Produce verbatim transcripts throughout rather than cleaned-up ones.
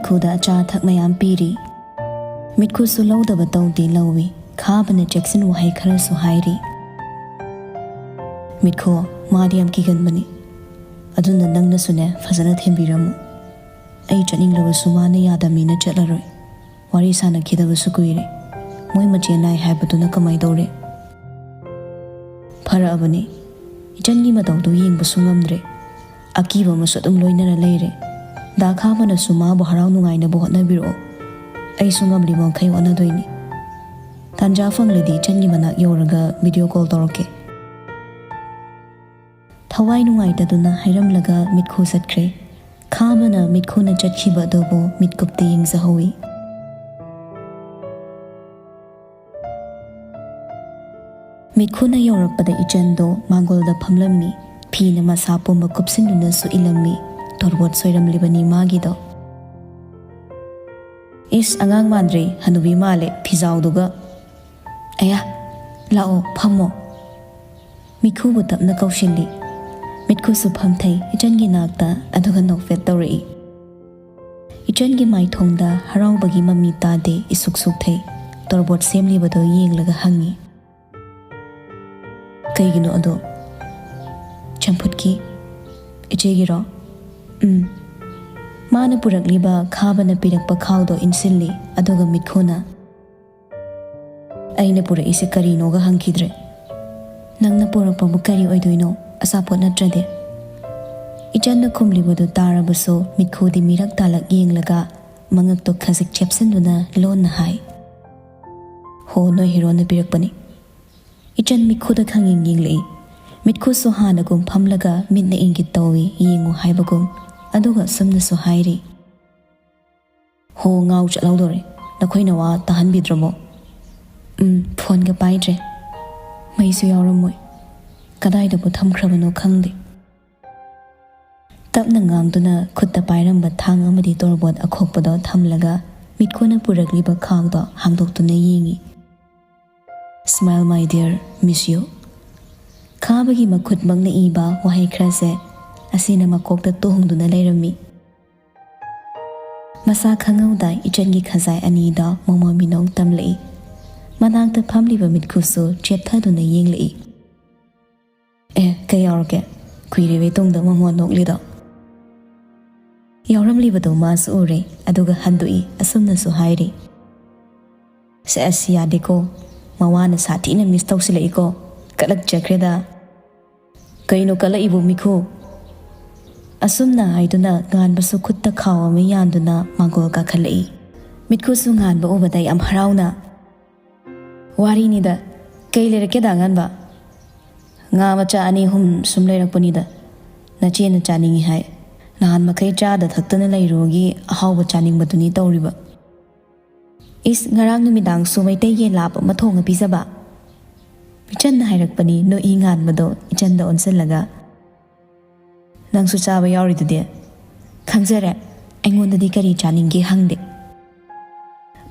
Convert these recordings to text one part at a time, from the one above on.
ꯃꯤꯠꯈꯨꯗ ꯑꯆꯥ ꯑꯊꯛ ꯃꯌꯥꯝ ꯄꯤꯔꯤ꯫ ꯃꯤꯠꯈꯨꯁꯨ ꯂꯧꯗꯕ ꯇꯧꯗꯦ, ꯂꯧꯏ꯫ ꯈꯥꯕꯅ ꯆꯦꯛꯁꯤꯟ ꯋꯥꯍꯩ ꯈꯔꯁꯨ ꯍꯥꯏꯔꯤ꯫ "ꯃꯤꯠꯈꯨ, ꯃꯥꯗꯤ ꯌꯥꯝ ꯀꯤꯒꯟꯕꯅꯤ꯫ ꯑꯗꯨꯅ ꯅꯪꯅꯁꯨꯅꯦ, ꯐꯖꯅ ꯊꯦꯝꯕꯤꯔꯝꯃꯨ꯫ ꯑꯩ ꯆꯠꯅꯤꯡꯂꯕꯁꯨ ꯃꯥꯅ ꯌꯥꯗꯃꯤꯅ ꯆꯠꯂꯔꯣꯏ꯫ ꯋꯥꯔꯤ ꯁꯥꯟꯅꯈꯤꯗꯕꯁꯨ ꯀꯨꯏꯔꯦ꯫ ꯃꯣꯏ ꯃꯆꯦ ꯅꯥꯏ ꯍꯥꯏꯕꯗꯨꯅ ꯀꯃꯥꯏ ꯇꯧꯔꯦ?" ꯐꯔꯛꯑꯕꯅꯤ꯫ ꯏꯆꯟꯒꯤ ꯃꯇꯧꯗꯨ ꯌꯦꯡꯕꯁꯨ ꯉꯝꯗ꯭ꯔꯦ꯫ ꯑꯀꯤꯕ ꯑꯃꯁꯨ ꯑꯗꯨꯝ ꯂꯣꯏꯅꯔ ꯂꯩꯔꯦ꯫ ꯗꯥ ꯈꯥꯕꯅꯁꯨ ꯃꯥꯕꯨ ꯍꯔꯥꯎ ꯅꯨꯡꯉꯥꯏꯅꯕ ꯍꯣꯠꯅꯕꯤꯔꯛꯑꯣ꯫ ꯑꯩꯁꯨ ꯉꯝꯂꯤꯕ ꯃꯈꯩ ꯍꯣꯠꯅꯗꯣꯏꯅꯤ꯫ ꯇꯥꯟꯖꯥ ꯐꯪꯂꯗꯤ ꯏꯆꯟꯒꯤ ꯃꯅꯥꯛ ꯌꯧꯔꯒ ꯚꯤꯗꯤꯑꯣ ꯀꯣꯜ ꯇꯧꯔꯛꯀꯦ꯫ ꯊꯋꯥꯏ ꯅꯨꯡꯉꯥꯏꯇꯗꯨꯅ ꯍꯥꯏꯔꯝꯂꯒ ꯃꯤꯠꯈꯨ ꯆꯠꯈ꯭ꯔꯦ꯫ ꯈꯥꯕꯅ ꯃꯤꯠꯈꯨꯅ ꯆꯠꯈꯤꯕ ꯑꯗꯨꯕꯨ ꯃꯤꯠꯀꯨꯞꯇ ꯌꯦꯡꯖꯍꯧꯏ꯫ ꯃꯤꯠꯈꯨꯅ ꯌꯧꯔꯛꯄꯗ ꯏꯆꯟꯗꯣ ꯃꯥꯡꯒꯣꯜꯗ ꯐꯝꯂꯝꯃꯤ꯫ ꯐꯤꯅ ꯃꯁꯥ ꯄꯨꯝꯕ ꯀꯨꯞꯁꯤꯟꯗꯨꯅꯁꯨ ꯏꯜꯂꯝꯃꯤ꯫ ꯇꯣꯔꯕꯣꯠ ꯁꯣꯏꯔꯝꯂꯤꯕꯅꯤ ꯃꯥꯒꯤꯗꯣ꯫ "ꯏꯁ, ꯑꯉꯥꯡ ꯃꯥꯟꯗ꯭ꯔꯦ, ꯍꯅꯨꯕꯤ ꯃꯥꯜꯂꯦ ꯐꯤꯖꯥꯎꯗꯨꯒ꯫ ꯑꯌꯥ, ꯂꯥꯛꯑꯣ, ꯐꯝꯃꯣ꯫" ꯃꯤꯠꯈꯨꯕꯨ ꯇꯞꯅ ꯀꯧꯁꯤꯜꯂꯤ꯫ ꯃꯤꯠꯈꯨꯁꯨ ꯐꯝꯊꯩ ꯏꯆꯟꯒꯤ ꯅꯥꯛꯇ, ꯑꯗꯨꯒ ꯅꯣꯛꯐꯦꯠ ꯇꯧꯔꯛꯏ꯫ ꯏꯆꯟꯒꯤ ꯃꯥꯏꯊꯣꯡꯗ ꯍꯔꯥꯎꯕꯒꯤ ꯃꯃꯤ ꯇꯥꯗꯦ, ꯏꯁꯨꯛ ꯁꯨꯛꯊꯩ꯫ ꯇꯣꯔꯕꯣꯠ ꯁꯦꯝꯂꯤꯕꯗꯣ ꯌꯦꯡꯂꯒ ꯍꯪꯉꯤ꯫ "ꯀꯩꯒꯤꯅꯣ ꯑꯗꯣ?" "ꯆꯝꯐꯨꯠꯀꯤ꯫ ꯏꯆꯦꯒꯤꯔꯣ?" "ꯎꯝ꯫" ꯃꯥꯅ ꯄꯨꯔꯛꯂꯤꯕ ꯈꯥꯕꯅ ꯄꯤꯔꯛꯄ ꯈꯥꯎꯗꯣ ꯏꯟꯁꯤꯜꯂꯤ, ꯑꯗꯨꯒ ꯃꯤꯠꯈꯨꯅ, "ꯑꯩꯅ ꯄꯨꯔꯛꯏꯁꯦ ꯀꯔꯤꯅꯣꯒ ꯍꯪꯈꯤꯗ꯭ꯔꯦ꯫ ꯅꯪꯅ ꯄꯨꯔꯛꯄꯕꯨ ꯀꯔꯤ ꯑꯣꯏꯗꯣꯏꯅꯣ? ꯑꯆꯥꯄꯣꯠ ꯅꯠꯇ꯭ꯔꯗꯤ?" ꯏꯆꯟꯅ ꯈꯨꯝꯂꯤꯕꯗꯨ ꯇꯥꯔꯕꯁꯨ ꯃꯤꯠꯈꯨꯗꯤ ꯃꯤꯔꯛ ꯇꯥꯂꯛ ꯌꯦꯡꯂꯒ ꯃꯉꯛꯇꯣ ꯈꯖꯤꯛ ꯆꯦꯞꯁꯤꯟꯗꯨꯅ ꯂꯣꯟꯅ ꯍꯥꯏ, "ꯍꯣ, ꯅꯣꯏ ꯍꯤꯔꯣꯅ ꯄꯤꯔꯛꯄꯅꯤ꯫" ꯏꯆꯟ ꯃꯤꯠꯈꯨꯗ ꯈꯪꯌꯦꯡ ꯌꯦꯡꯂꯛꯏ꯫ ꯃꯤꯠꯈꯨꯁꯨ ꯍꯥꯟꯅꯒꯨꯝ ꯐꯝꯂꯒ ꯃꯤꯠꯅ ꯏꯪꯒꯤꯠ ꯇꯧꯏ, ꯌꯦꯡꯉꯨ ꯍꯥꯏꯕꯒꯨꯝ꯫ ꯑꯗꯨꯒ ꯑꯁꯨꯝꯅꯁꯨ ꯍꯥꯏꯔꯤ, "ꯍꯣ, ꯉꯥꯎ ꯆꯠꯍꯧꯗꯣꯔꯦ꯫ ꯅꯈꯣꯏ ꯅꯋꯥ ꯇꯥꯍꯟꯕꯤꯗ꯭ꯔꯕꯣ?" "ꯎꯝ, ꯐꯣꯟꯒ ꯄꯥꯏꯗ꯭ꯔꯦ꯫ ꯃꯩꯁꯨ ꯌꯥꯎꯔꯝꯃꯣꯏ꯫ ꯀꯗꯥꯏꯗꯕꯨ ꯊꯝꯈ꯭ꯔꯕꯅꯣ ꯈꯪꯗꯦ꯫" ꯇꯞꯅ ꯉꯥꯡꯗꯨꯅ ꯈꯨꯠꯇ ꯄꯥꯏꯔꯝꯕ ꯊꯥꯡ ꯑꯃꯗꯤ ꯇꯣꯔꯕꯣꯠ ꯑꯈꯣꯛꯄꯗꯣ ꯊꯝꯂꯒ ꯃꯤꯠꯈꯨꯅ ꯄꯨꯔꯛꯂꯤꯕ ꯈꯥꯎꯗꯣ ꯍꯥꯡꯗꯣꯛꯇꯨꯅ ꯌꯦꯡꯉꯤ꯫ "Smile, my dear, miss you꯫" ꯈꯥꯕꯒꯤ ꯃꯈꯨꯠꯃꯛꯅ ꯏꯕ ꯋꯥꯍꯩ ꯈꯔꯁꯦ ꯑꯁꯤꯅ ꯃꯀꯣꯛꯇ ꯇꯣꯡꯗꯨꯅ ꯂꯩꯔꯝꯃꯤ꯫ ꯃꯁꯥ ꯈꯪꯍꯧꯗ ꯏꯆꯟꯒꯤ ꯈꯖꯥꯏ ꯑꯅꯤꯗ ꯃꯣꯃꯣꯟ ꯃꯤꯅꯣꯡ ꯇꯝꯂꯛꯏ꯫ ꯃꯅꯥꯛꯇ ꯐꯝꯂꯤꯕ ꯃꯤꯠꯈꯨꯁꯨ ꯆꯦꯞꯊꯗꯨꯅ ꯌꯦꯡꯂꯛꯏ꯫ "ꯑꯦ, ꯀꯩ ꯌꯥꯎꯔꯒꯦ? ꯀꯨꯏꯔꯦ ꯇꯨꯡꯗ ꯃꯣꯃꯣꯟ ꯅꯣꯛꯂꯤꯗꯣ?" ꯌꯥꯎꯔꯝꯂꯤꯕꯗꯣ ꯃꯥꯁꯨ ꯎꯔꯦ, ꯑꯗꯨꯒ ꯍꯟꯗꯣꯛꯏ꯫ ꯑꯁꯨꯝꯅꯁꯨ ꯍꯥꯏꯔꯤ, "ꯁꯦꯁ, ꯌꯥꯗꯦꯀꯣ꯫ ꯃꯋꯥꯅ ꯁꯥꯊꯤꯅ ꯃꯤꯁ ꯇꯧꯁꯤꯜꯂꯛꯏꯀꯣ꯫ ꯀꯠꯂꯛꯆꯈ꯭ꯔꯦꯗ꯫" "ꯀꯩꯅꯣ ꯀꯠꯂꯛꯏꯕꯨ ꯃꯤꯈꯨ?" ꯑꯁꯨꯝꯅ ꯍꯥꯏꯗꯨꯅ ꯉꯥꯟꯕꯁꯨ ꯈꯨꯠꯇ ꯈꯥꯎ ꯑꯃ ꯌꯥꯟꯗꯨꯅ ꯃꯥꯡꯒꯣꯜ ꯀꯥꯈꯠꯂꯛꯏ꯫ ꯃꯤꯠꯈꯨꯁꯨ ꯉꯥꯟꯕ ꯎꯕꯗ ꯌꯥꯝ ꯍꯔꯥꯎꯅ, "ꯋꯥꯔꯤꯅꯤꯗ, ꯀꯩ ꯂꯩꯔꯛꯀꯦꯗ ꯑꯉꯥꯟꯕ? ꯉꯥ ꯃꯆꯥ ꯑꯅꯤ ꯑꯍꯨꯝ ꯁꯨꯝ ꯂꯩꯔꯛꯄꯅꯤꯗ꯫ ꯅꯆꯦꯅ ꯆꯥꯅꯤꯡꯉꯤ ꯍꯥꯏ꯫ ꯅꯍꯥꯟ ꯃꯈꯩ ꯆꯥꯗ ꯊꯛꯇꯅ ꯂꯩꯔꯨꯕꯒꯤ ꯑꯍꯥꯎꯕ ꯆꯥꯅꯤꯡꯕꯗꯨꯅꯤ ꯇꯧꯔꯤꯕ꯫" "ꯏꯁ, ꯉꯔꯥꯡ ꯅꯨꯃꯤꯗꯥꯡꯁꯨ ꯃꯩꯇꯩ ꯌꯦꯟ ꯂꯥꯕ ꯑꯃ ꯊꯣꯡꯉ ꯄꯤꯖꯕ?" ꯏꯆꯟꯅ ꯍꯥꯏꯔꯛꯄꯅꯤ꯫ ꯅꯣꯛꯏ ꯉꯥꯟꯕꯗꯣ ꯏꯆꯟꯗ ꯑꯣꯟꯁꯤꯜꯂꯒ, "ꯅꯪꯁꯨ ꯆꯥꯕ ꯌꯥꯎꯔꯤꯗꯨꯗꯤ?" "ꯈꯪꯖꯔꯦ, ꯑꯩꯉꯣꯟꯗꯗꯤ ꯀꯔꯤ ꯆꯥꯅꯤꯡꯒꯦ ꯍꯪꯗꯦ꯫"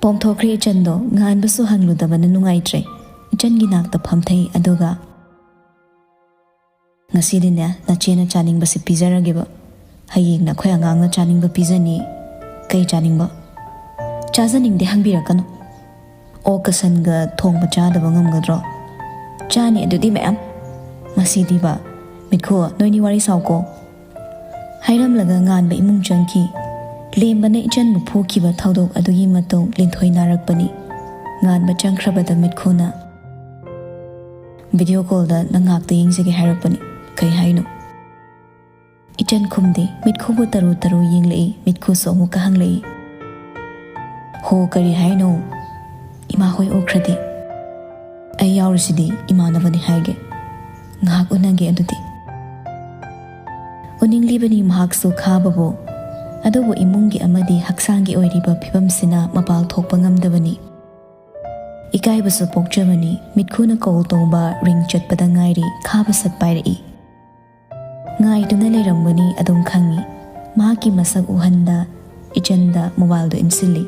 ꯄꯣꯝꯊꯣꯛꯈ꯭ꯔꯦ ꯏꯆꯟꯗꯣ꯫ ꯉꯥꯟꯕꯁꯨ ꯍꯪꯂꯨꯗꯕꯅ ꯅꯨꯡꯉꯥꯏꯇ꯭ꯔꯦ꯫ ꯏꯆꯟꯒꯤ ꯅꯥꯛꯇ ꯐꯝꯊꯩ, ꯑꯗꯨꯒ, "ꯉꯁꯤꯗꯤꯅꯦ, ꯅꯆꯦꯅ ꯆꯥꯅꯤꯡꯕꯁꯤ ꯄꯤꯖꯔꯒꯦꯕ꯫ ꯍꯌꯦꯡꯅ ꯑꯩꯈꯣꯏ ꯑꯉꯥꯡꯅ ꯆꯥꯅꯤꯡꯕ ꯄꯤꯖꯅꯤ꯫ ꯀꯩ ꯆꯥꯅꯤꯡꯕ?" "ꯆꯥꯖꯅꯤꯡꯗꯦ ꯍꯪꯕꯤꯔꯛꯀꯅꯨ꯫ ꯑꯣꯛꯀ ꯁꯟꯒ ꯊꯣꯡꯕ ꯆꯥꯗꯕ ꯉꯝꯒꯗ꯭ꯔꯣ?" "ꯆꯥꯅꯤ ꯑꯗꯨꯗꯤ ꯃꯌꯥꯝ꯫ ꯃꯁꯤꯗꯤꯕ, ꯃꯤꯠꯈꯨ, ꯅꯣꯏꯅꯤ ꯋꯥꯔꯤ ꯁꯥꯎꯀꯣ꯫" ꯍꯥꯏꯔꯝꯂꯒ ꯉꯥꯟꯕ ꯏꯃꯨꯡ ꯆꯪꯈꯤ꯫ ꯂꯦꯝꯕꯅ ꯏꯆꯟꯕꯨ ꯐꯨꯈꯤꯕ ꯊꯧꯗꯣꯛ ꯑꯗꯨꯒꯤ ꯃꯇꯧ ꯂꯤꯟꯊꯣꯏ ꯅꯥꯔꯛꯄꯅꯤ꯫ ꯉꯥꯟꯕ ꯆꯪꯈ꯭ꯔꯕꯗ ꯃꯤꯠꯈꯨꯅ, "ꯚꯤꯗꯤꯑꯣ ꯀꯣꯜꯗ ꯅꯪ ꯉꯥꯛꯇ ꯌꯦꯡꯖꯒꯦ ꯍꯥꯏꯔꯛꯄꯅꯤ꯫ ꯀꯩ ꯍꯥꯏꯅꯣ?" ꯏꯆꯟ ꯈꯨꯝꯗꯦ꯫ ꯃꯤꯠꯈꯨꯕꯨ ꯇꯔꯨ ꯇꯔꯨ ꯌꯦꯡꯂꯛꯏ꯫ ꯃꯤꯠꯈꯨꯁꯨ ꯑꯃꯨꯛꯀ ꯍꯪꯂꯛꯏ, "ꯍꯣ, ꯀꯔꯤ ꯍꯥꯏꯅꯣ? ꯏꯃꯥ ꯍꯣꯏ ꯎꯈ꯭ꯔꯗꯤ?" "ꯑꯩ ꯌꯥꯎꯔꯤꯁꯤꯗꯤ, ꯏꯃꯥꯟꯅꯕꯅꯤ ꯍꯥꯏꯒꯦ꯫ ꯉꯥꯏꯍꯥꯛ ꯎꯅꯒꯦ ꯑꯗꯨꯗꯤ꯫" ꯎꯅꯤꯡꯂꯤꯕꯅꯤ ꯃꯍꯥꯛꯁꯨ ꯈꯥꯕꯕꯨ, ꯑꯗꯨꯕꯨ ꯏꯃꯨꯡꯒꯤ ꯑꯃꯗꯤ ꯍꯛꯆꯥꯡꯒꯤ ꯑꯣꯏꯔꯤꯕ ꯐꯤꯕꯝꯁꯤꯅ ꯃꯄꯥꯜ ꯊꯣꯛꯄ ꯉꯝꯗꯕꯅꯤ꯫ ꯏꯀꯥꯏꯕꯁꯨ ꯄꯣꯛꯆꯕꯅꯤ꯫ ꯃꯤꯠꯈꯨꯅ ꯀꯣꯜ ꯇꯧꯕ ꯔꯤꯡ ꯆꯠꯄꯗ ꯉꯥꯏꯔꯤ, ꯈꯥꯕ ꯁꯠ ꯄꯥꯏꯔꯛꯏ꯫ ꯉꯥꯏꯗꯨꯅ ꯂꯩꯔꯝꯒꯅꯤ ꯑꯗꯨꯝ ꯈꯪꯏ꯫ ꯃꯍꯥꯛꯀꯤ ꯃꯁꯛ ꯎꯍꯟꯗ ꯏꯆꯟꯗ ꯃꯣꯕꯥꯏꯜꯗꯨ ꯏꯟꯁꯤꯜꯂꯤ꯫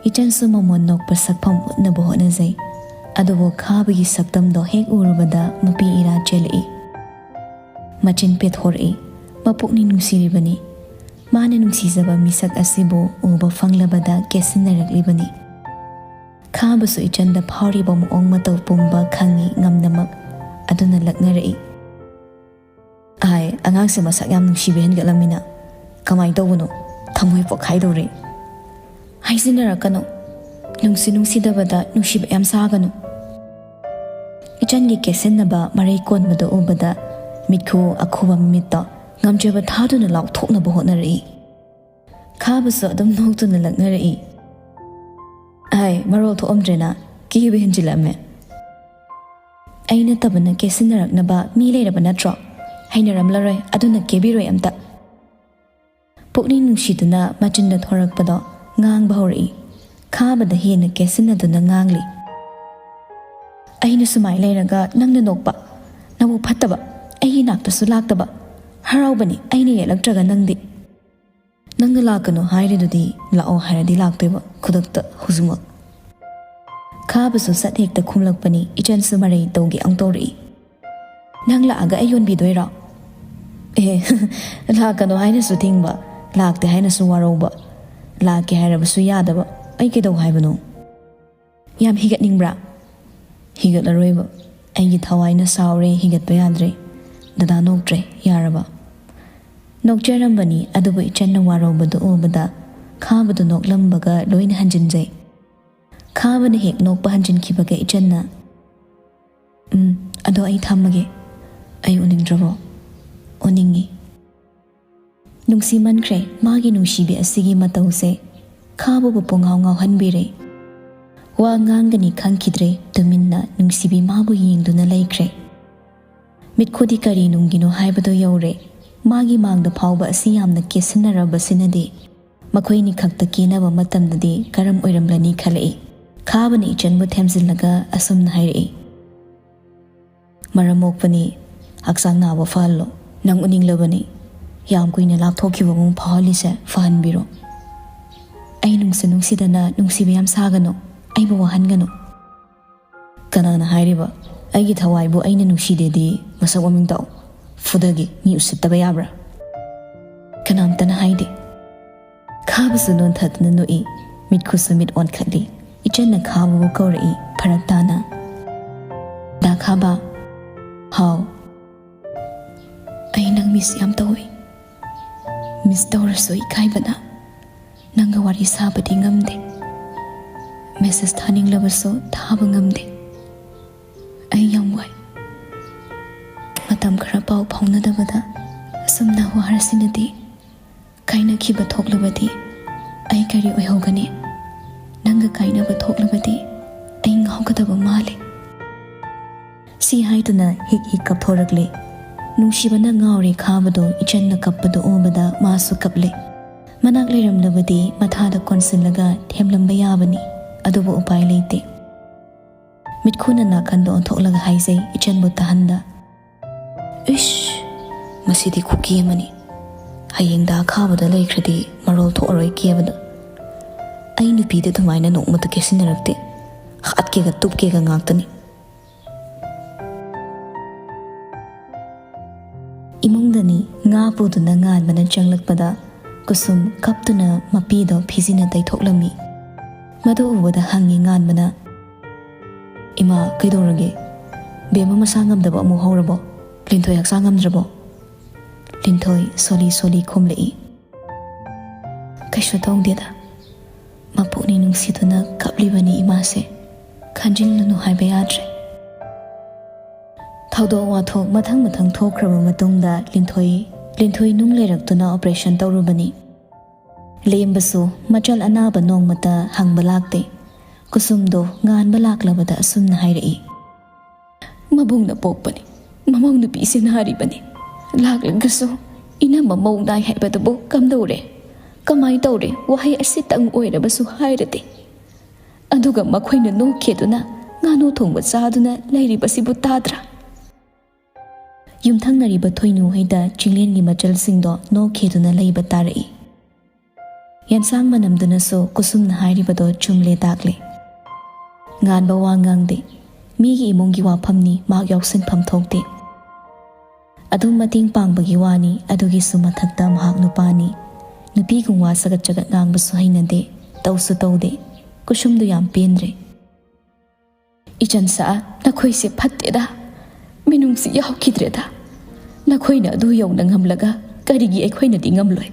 ꯏꯆꯟꯁꯨ ꯃꯃꯣꯟ ꯅꯣꯛꯄ ꯁꯛꯐꯝ ꯎꯠꯅꯕ ꯍꯣꯠꯅꯖꯩ꯫ ꯑꯗꯨꯕꯨ ꯈꯥꯕꯒꯤ ꯁꯛꯇꯝꯗꯣ ꯍꯦꯛ ꯎꯔꯨꯕꯗ ꯃꯄꯤ ꯏꯔꯥ ꯆꯦꯜꯂꯛꯏ꯫ ꯃꯆꯤꯟ ꯄꯦꯊꯣꯔꯛꯏ꯫ ꯃꯄꯨꯛꯅꯤꯡ ꯅꯨꯡꯁꯤꯔꯤꯕꯅꯤ꯫ ꯃꯥꯅ ꯅꯨꯡꯁꯤꯖꯕ ꯃꯤꯁꯛ ꯑꯁꯤꯕꯨ ꯎꯕ ꯐꯪꯂꯕꯗ ꯀꯦꯠꯁꯤꯟꯅꯔꯛꯂꯤꯕꯅꯤ꯫ ꯈꯥꯕꯁꯨ ꯏꯆꯟꯗ ꯐꯥꯎꯔꯤꯕ ꯃꯑꯣꯡ ꯃꯇꯧ ꯄꯨꯝꯕ ꯈꯪꯏ ꯉꯝꯅꯃꯛ, ꯑꯗꯨꯅ ꯂꯛꯅꯔꯛꯏ꯫ "ꯑꯥꯏ, ꯑꯉꯥꯡꯁꯦ ꯃꯁꯛ ꯌꯥꯝ ꯅꯨꯡꯁꯤꯕ ꯍꯦꯟꯒꯠꯂꯝꯃꯤꯅ꯫ ꯀꯃꯥꯏꯅ ꯇꯧꯕꯅꯣ? ꯊꯃꯣꯏ ꯄꯣꯛꯈꯥꯏꯗꯧꯔꯦ꯫" "ꯍꯥꯏꯖꯤꯟꯅꯔꯛꯀꯅꯨ꯫ ꯅꯨꯡꯁꯤ ꯅꯨꯡꯁꯤꯗꯕꯗ ꯅꯨꯡꯁꯤꯕ ꯌꯥꯝ ꯁꯥꯒꯅꯨ꯫" ꯏꯆꯟꯒꯤ ꯀꯦꯠꯁꯤꯟꯅꯕ ꯃꯔꯩ ꯀꯣꯟꯕꯗꯨ ꯎꯕꯗ ꯃꯤꯠꯈꯨ ꯑꯈꯨꯕ ꯃꯃꯤꯠꯇꯣ ꯉꯝꯖꯕ ꯊꯥꯗꯨꯅ ꯂꯥꯎꯊꯣꯛꯅꯕ ꯍꯣꯠꯅꯔꯛꯏ꯫ ꯈꯥꯕꯁꯨ ꯑꯗꯨꯝ ꯅꯣꯛꯇꯨꯅ ꯂꯛꯅꯔꯛꯏ꯫ "ꯑꯥꯏ, ꯃꯔꯣꯜ ꯊꯣꯛꯑꯝꯗ꯭ꯔꯦꯅ, ꯀꯤꯕ ꯍꯦꯟꯖꯤꯜꯂꯛꯑꯝꯃꯦ꯫" "ꯑꯩ ꯅꯠꯇꯕꯅ ꯀꯦꯠꯁꯤꯟꯅꯔꯛꯅꯕ ꯃꯤ ꯂꯩꯔꯕ ꯅꯠꯇ꯭ꯔꯣ? ꯍꯩꯅꯔꯝꯂꯔꯣꯏ, ꯑꯗꯨꯅ ꯀꯦꯕꯤꯔꯣꯏ ꯑꯝꯇ꯫" ꯄꯨꯛꯅꯤꯡ ꯅꯨꯡꯁꯤꯗꯨꯅ ꯃꯆꯤꯟꯗ ꯊꯣꯔꯛꯄꯗꯣ ꯉꯥꯡꯕ ꯍꯧꯔꯛꯏ꯫ ꯈꯥꯕꯗ ꯍꯦꯟꯅ ꯀꯦꯠꯁꯤꯟꯅꯗꯨꯅ ꯉꯥꯡꯂꯤ꯫ "ꯑꯩꯅ ꯁꯨꯃꯥꯏ ꯂꯩꯔꯒ ꯅꯪꯅ ꯅꯣꯛꯄ, ꯅꯕꯨꯛ ꯐꯠꯇꯕ, ꯑꯩꯒꯤ ꯅꯥꯛꯇꯁꯨ ꯂꯥꯛꯇꯕ꯫ ꯍꯔꯥꯎꯕꯅꯤ ꯑꯩꯅ ꯌꯦꯠꯂꯛꯇ꯭ꯔꯒ ꯅꯪꯗꯤ꯫ ꯅꯪꯅ ꯂꯥꯛꯀꯅꯨ ꯍꯥꯏꯔꯤꯗꯨꯗꯤ, ꯂꯥꯛꯑꯣ ꯍꯥꯏꯔꯗꯤ ꯂꯥꯛꯇꯣꯏꯕ, ꯈꯨꯗꯛꯇ, ꯍꯧꯖꯤꯛꯃꯛ꯫" ꯈꯥꯕꯁꯨ ꯁꯠ ꯍꯦꯛꯇ ꯈꯨꯝꯂꯛꯄꯅꯤ, ꯏꯆꯟꯁꯨ ꯃꯔꯩ ꯇꯧꯒꯦ ꯑꯃꯨꯛ ꯇꯧꯔꯛꯏ꯫ "ꯅꯪ ꯂꯥꯛꯑꯒ ꯑꯩ ꯌꯣꯟꯕꯤꯗꯣꯏꯔꯣ?" "ꯑꯦ, ꯂꯥꯛꯀꯅꯨ ꯍꯥꯏꯅꯁꯨ ꯊꯤꯡꯕ, ꯂꯥꯛꯇꯦ ꯍꯥꯏꯅꯁꯨ ꯋꯥꯔꯧꯕ, ꯂꯥꯛꯀꯦ ꯍꯥꯏꯔꯕꯁꯨ ꯌꯥꯗꯕ, ꯑꯩ ꯀꯩꯗꯧ ꯍꯥꯏꯕꯅꯣ?" "ꯌꯥꯝ ꯍꯤꯒꯠꯅꯤꯡꯕ꯭ꯔꯥ?" "ꯍꯤꯒꯠꯂꯔꯣꯏꯕ, ꯑꯩꯒꯤ ꯊꯋꯥꯏꯅ ꯁꯥꯎꯔꯦ, ꯍꯤꯒꯠꯄ ꯌꯥꯗ꯭ꯔꯦ꯫ ꯗꯗꯥ ꯅꯣꯛꯇ꯭ꯔꯦ, ꯌꯥꯔꯕ?" ꯅꯣꯛꯆꯔꯝꯕꯅꯤ, ꯑꯗꯨꯕꯨ ꯏꯆꯟꯅ ꯋꯥꯔꯧꯕꯗꯨ ꯎꯕꯗ ꯈꯥꯕꯗꯨ ꯅꯣꯛꯂꯝꯕꯒ ꯂꯣꯏꯅ ꯍꯟꯖꯤꯟꯖꯩ꯫ ꯈꯥꯕꯅ ꯍꯦꯛ ꯅꯣꯛꯄ ꯍꯟꯖꯤꯟꯈꯤꯕꯒ ꯏꯆꯟꯅ, "ꯎꯝ, ꯑꯗꯣ ꯑꯩ ꯊꯝꯃꯒꯦ꯫ ꯑꯩ ꯎꯅꯤꯡꯗ꯭ꯔꯕꯣ?" "ꯎꯅꯤꯡꯉꯤ꯫" ꯅꯨꯡꯁꯤꯃꯟꯈ꯭ꯔꯦ ꯃꯥꯒꯤ ꯅꯨꯡꯁꯤꯕꯤ ꯑꯁꯤꯒꯤ ꯃꯇꯧꯁꯦ꯫ ꯈꯥꯕꯕꯨ ꯄꯨꯡꯉꯥꯎ ꯉꯥꯎꯍꯟꯕꯤꯔꯦ꯫ ꯋꯥ ꯉꯥꯡꯒꯅꯤ ꯈꯪꯈꯤꯗ꯭ꯔꯦ, ꯇꯨꯃꯤꯟꯅ ꯅꯨꯡꯁꯤꯕꯤ ꯃꯥꯕꯨ ꯌꯦꯡꯗꯨꯅ ꯂꯩꯈ꯭ꯔꯦ꯫ ꯃꯤꯠꯈꯨꯗꯤ ꯀꯔꯤ ꯅꯨꯡꯒꯤꯅꯣ ꯍꯥꯏꯕꯗꯨ ꯌꯧꯔꯦ꯫ ꯃꯥꯒꯤ ꯃꯥꯡꯗ ꯐꯥꯎꯕ ꯑꯁꯤ ꯌꯥꯝꯅ ꯀꯦꯠꯁꯤꯟꯅꯔꯕꯁꯤꯅꯗꯤ꯫ ꯃꯈꯣꯏꯅꯤ ꯈꯛꯇ ꯀꯦꯅꯕ ꯃꯇꯝꯗꯗꯤ ꯀꯔꯝ ꯑꯣꯏꯔꯝꯂꯅꯤ ꯈꯜꯂꯛꯏ꯫ ꯈꯥꯕꯅ ꯏꯆꯟꯕꯨ ꯊꯦꯝꯖꯤꯜꯂꯒ ꯑꯁꯨꯝꯅ ꯍꯥꯏꯔꯛꯏ, "ꯃꯔꯝ ꯃꯣꯛꯄꯅꯤ, ꯍꯛꯆꯥꯡ ꯅꯥꯕ ꯐꯍꯜꯂꯣ꯫ ꯅꯪ ꯎꯅꯤꯡꯂꯕꯅꯤ꯫ ꯌꯥꯝ ꯀꯨꯏꯅ ꯂꯥꯞꯊꯣꯛꯈꯤꯕ ꯃꯑꯣꯡ ꯐꯥꯎꯍꯜꯂꯤꯁꯦ ꯐꯍꯟꯕꯤꯔꯣ꯫" "ꯑꯩ ꯅꯨꯡꯁꯤ ꯅꯨꯡꯁꯤꯗꯅ ꯅꯨꯡꯁꯤꯕ ꯌꯥꯝ ꯁꯥꯒꯅꯨ꯫ ꯑꯩꯕꯨ ꯋꯥꯍꯟꯒꯅꯨ꯫" "ꯀꯅꯥꯅ ꯍꯥꯏꯔꯤꯕ? ꯑꯩꯒꯤ ꯊꯋꯥꯏꯕꯨ ꯑꯩꯅ ꯅꯨꯡꯁꯤꯗꯦꯗꯤ ꯃꯁꯛ ꯃꯃꯤꯡ ꯇꯥꯛꯎ꯫ ꯐꯨꯗꯒꯦ, ꯃꯤ ꯎꯁꯤꯠꯇꯕ ꯌꯥꯕ꯭ꯔꯥ?" ꯀꯅꯥꯝꯇꯅ ꯍꯥꯏꯗꯦ꯫ ꯈꯥꯕꯁꯨ ꯅꯣꯟꯊꯗꯨꯅ ꯅꯣꯛꯏ, ꯃꯤꯠꯈꯨꯁꯨ ꯃꯤꯠ ꯑꯣꯟꯈꯠꯂꯤ꯫ ꯏꯆꯟꯅ ꯈꯥꯕꯕꯨ ꯀꯧꯔꯛꯏ ꯐꯔꯛ ꯇꯥꯅ꯫ "ꯗꯥ ꯈꯥꯕ"꯫ "ꯍꯥꯎ"꯫ "ꯑꯩ ꯅꯪ ꯃꯤꯁ ꯌꯥꯝ ꯇꯧꯏ꯫ ꯃꯤꯁ ꯇꯧꯔꯁꯨ ꯏꯀꯥꯏꯕꯅ ꯅꯪꯒ ꯋꯥꯔꯤ ꯁꯥꯕꯗꯤ ꯉꯝꯗꯦ꯫ ꯃꯦꯁꯦꯖ ꯊꯥꯅꯤꯡꯂꯕꯁꯨ ꯊꯥꯕ ꯉꯝꯗꯦ꯫ ꯑꯩ ꯌꯥꯝ ꯋꯥꯏ꯫ ꯃꯇꯝ ꯈꯔ ꯄꯥꯎ ꯐꯥꯎꯅꯗꯕꯗ ꯑꯁꯨꯝꯅ ꯋꯥꯔꯁꯤꯅꯗꯤ꯫ ꯀꯥꯏꯅꯈꯤꯕ ꯊꯣꯛꯂꯕꯗꯤ ꯑꯩ ꯀꯔꯤ ꯑꯣꯏꯍꯧꯒꯅꯤ? ꯅꯪꯒ ꯀꯥꯏꯅꯕ ꯊꯣꯛꯂꯕꯗꯤ ꯑꯩ ꯉꯥꯎꯒꯗꯕ ꯃꯥꯜꯂꯤ"꯫ ꯁꯤ ꯍꯥꯏꯗꯨꯅ ꯍꯤꯛ ꯍꯤꯛ ꯀꯞꯊꯣꯔꯛꯂꯦ꯫ ꯅꯨꯡꯁꯤꯕꯅ ꯉꯥꯎꯔꯦ ꯈꯥꯕꯗꯣ ꯏꯆꯟꯅ ꯀꯞꯄꯗꯨ ꯎꯕꯗ ꯃꯥꯁꯨ ꯀꯞꯂꯦ꯫ ꯃꯅꯥꯛ ꯂꯩꯔꯝꯂꯕꯗꯤ ꯃꯊꯥꯗ ꯀꯣꯟꯁꯤꯜꯂꯒ ꯊꯦꯝꯂꯝꯕ ꯌꯥꯕꯅꯤ, ꯑꯗꯨꯕꯨ ꯎꯄꯥꯏ ꯂꯩꯇꯦ꯫ ꯃꯤꯠꯈꯨꯅ ꯅꯥꯀꯟꯗ ꯑꯣꯟꯊꯣꯛꯂꯒ ꯍꯥꯏꯖꯩ ꯏꯆꯟꯕꯨ ꯇꯥꯍꯟꯗ꯫ "ꯏꯁ! ꯃꯁꯤꯗꯤ ꯈꯨꯀꯤ ꯑꯃꯅꯤ꯫ ꯍꯌꯦꯡ ꯗꯥ ꯈꯥꯕꯗ ꯂꯩꯈ꯭ꯔꯗꯤ ꯃꯔꯣꯜ ꯊꯣꯛꯑꯔꯣꯏ ꯀꯦꯕꯗ꯫ ꯑꯩ ꯅꯨꯄꯤꯗ ꯑꯗꯨꯃꯥꯏꯅ ꯅꯣꯡꯃꯇ ꯀꯦꯁꯤꯟꯅꯔꯛꯇꯦ꯫ ꯍꯥꯠꯀꯦꯒ ꯇꯨꯞꯀꯦꯒ ꯉꯥꯛꯇꯅꯤ"꯫ ꯏꯃꯨꯡꯗꯅꯤ ꯉꯥ ꯄꯨꯗꯨꯅ ꯉꯥꯟꯕꯅ ꯆꯪꯂꯛꯄꯗ ꯀꯨꯁꯨꯝ ꯀꯞꯇꯨꯅ ꯃꯄꯤꯗꯣ ꯐꯤꯖꯤꯟꯅ ꯇꯩꯊꯣꯛꯂꯝꯃꯤ꯫ ꯃꯗꯨ ꯎꯕꯗ ꯍꯪꯉꯤ ꯉꯥꯟꯕꯅ, "ꯏꯃꯥ, ꯀꯩꯗꯧꯔꯒꯦ? ꯕꯦꯝꯃ ꯃꯁꯥ ꯉꯝꯗꯕ ꯑꯃꯨꯛ ꯍꯧꯔꯕꯣ? ꯂꯤꯟꯊꯣꯏ ꯍꯛꯆꯥꯡ ꯉꯝꯗ꯭ꯔꯕꯣ?" ꯂꯤꯟꯊꯣꯏ ꯁꯣꯂꯤ ꯁꯣꯂꯤ ꯈꯨꯝꯂꯛꯏ꯫ "ꯀꯩꯁꯨ ꯇꯧꯗꯦꯗ꯫ ꯃꯄꯨꯛꯅꯤꯡ ꯅꯨꯡꯁꯤꯗꯨꯅ ꯀꯞꯂꯤꯕꯅꯤ ꯏꯃꯥꯁꯦ꯫ ꯈꯟꯖꯤꯜꯂꯨꯅꯨ ꯍꯥꯏꯕ ꯌꯥꯗ꯭ꯔꯦ"꯫ ꯊꯧꯗꯣꯛ ꯋꯥꯊꯣꯛ ꯃꯊꯪ ꯃꯊꯪ ꯊꯣꯛꯈ꯭ꯔꯕ ꯃꯇꯨꯡꯗ ꯂꯤꯟꯊꯣꯏ, ꯂꯤꯟꯊꯣꯏ ꯅꯨꯡ ꯂꯩꯔꯛꯇꯨꯅ ꯑꯣꯄꯔꯦꯁꯟ ꯇꯧꯔꯨꯕꯅꯤ꯫ ꯂꯦꯝꯕꯁꯨ ꯃꯆꯜ ꯑꯅꯥꯕ ꯅꯣꯡꯃꯇ ꯍꯪꯕ ꯂꯥꯛꯇꯦ꯫ ꯀꯨꯁꯨꯝꯗꯣ ꯉꯥꯟꯕ ꯂꯥꯛꯂꯕꯗ ꯑꯁꯨꯝꯅ ꯍꯥꯏꯔꯛꯏ꯫ "ꯃꯕꯨꯡꯅ ꯄꯣꯛꯄꯅꯤ, ꯃꯃꯧ ꯅꯨꯄꯤꯁꯦ ꯅꯥꯔꯤꯕꯅꯤ꯫ ꯂꯥꯛꯂꯒꯁꯨ ꯏꯅꯝꯃ ꯃꯧ ꯅꯥꯏ ꯍꯥꯏꯕꯗꯨꯕꯨ ꯀꯝꯗꯧꯔꯦ? ꯀꯃꯥꯏ ꯇꯧꯔꯦ? ꯋꯥꯍꯩ ꯑꯁꯤꯇꯪ ꯑꯣꯏꯔꯕꯁꯨ ꯍꯥꯏꯔꯗꯤ꯫ ꯑꯗꯨꯒ ꯃꯈꯣꯏꯅ ꯅꯣꯛꯈꯤꯗꯨꯅ ꯉꯥꯅꯨ ꯊꯣꯡꯕ ꯆꯥꯗꯨꯅ ꯂꯩꯔꯤꯕꯁꯤꯕꯨ ꯇꯥꯗ꯭ꯔꯥ?" ꯌꯨꯝꯊꯪꯅꯔꯤꯕ ꯊꯣꯏꯅꯨ ꯍꯣꯏꯗ ꯆꯤꯡꯂꯦꯟꯒꯤ ꯃꯆꯜꯁꯤꯡꯗꯣ ꯅꯣꯛꯈꯤꯗꯨꯅ ꯂꯩꯕ ꯇꯥꯔꯛꯏ꯫ ꯌꯦꯟꯁꯥꯡ ꯃꯅꯝꯗꯨꯅꯁꯨ ꯀꯨꯁꯨꯝꯅ ꯍꯥꯏꯔꯤꯕꯗꯣ ꯆꯨꯝꯂꯦ ꯇꯥꯛꯂꯦ꯫ ꯉꯥꯟꯕ ꯋꯥ ꯉꯥꯡꯗꯦ꯫ ꯃꯤꯒꯤ ꯏꯃꯨꯡꯒꯤ ꯋꯥꯐꯝꯅꯤ, ꯃꯍꯥꯛ ꯌꯥꯎꯁꯤꯟꯐꯝ ꯊꯣꯛꯇꯦ꯫ ꯑꯗꯨꯝ ꯃꯇꯦꯡ ꯄꯥꯡꯕꯒꯤ ꯋꯥꯅꯤ꯫ ꯑꯗꯨꯒꯤꯁꯨ ꯃꯊꯛꯇ ꯃꯍꯥꯛ ꯅꯨꯄꯥꯅꯤ꯫ ꯅꯨꯄꯤꯒꯨꯝ ꯋꯥ ꯆꯒꯠ ꯆꯒꯠ ꯉꯥꯡꯕꯁꯨ ꯍꯩꯅꯗꯦ, ꯇꯧꯁꯨ ꯇꯧꯗꯦ꯫ ꯀꯨꯁꯨꯝꯗꯨ ꯌꯥꯝ ꯄꯦꯟꯗ꯭ꯔꯦ꯫ "ꯏꯆꯟ ꯁꯛꯑ, ꯅꯈꯣꯏꯁꯦ ꯐꯠꯇꯦꯗ, ꯃꯤꯅꯨꯡꯁꯤ ꯌꯥꯎꯈꯤꯗ꯭ꯔꯦꯗ꯫ ꯅꯈꯣꯏꯅ ꯑꯗꯨ ꯌꯧꯅ ꯉꯝꯂꯒ ꯀꯔꯤꯒꯤ ꯑꯩꯈꯣꯏꯅꯗꯤ ꯉꯝꯂꯣꯏ?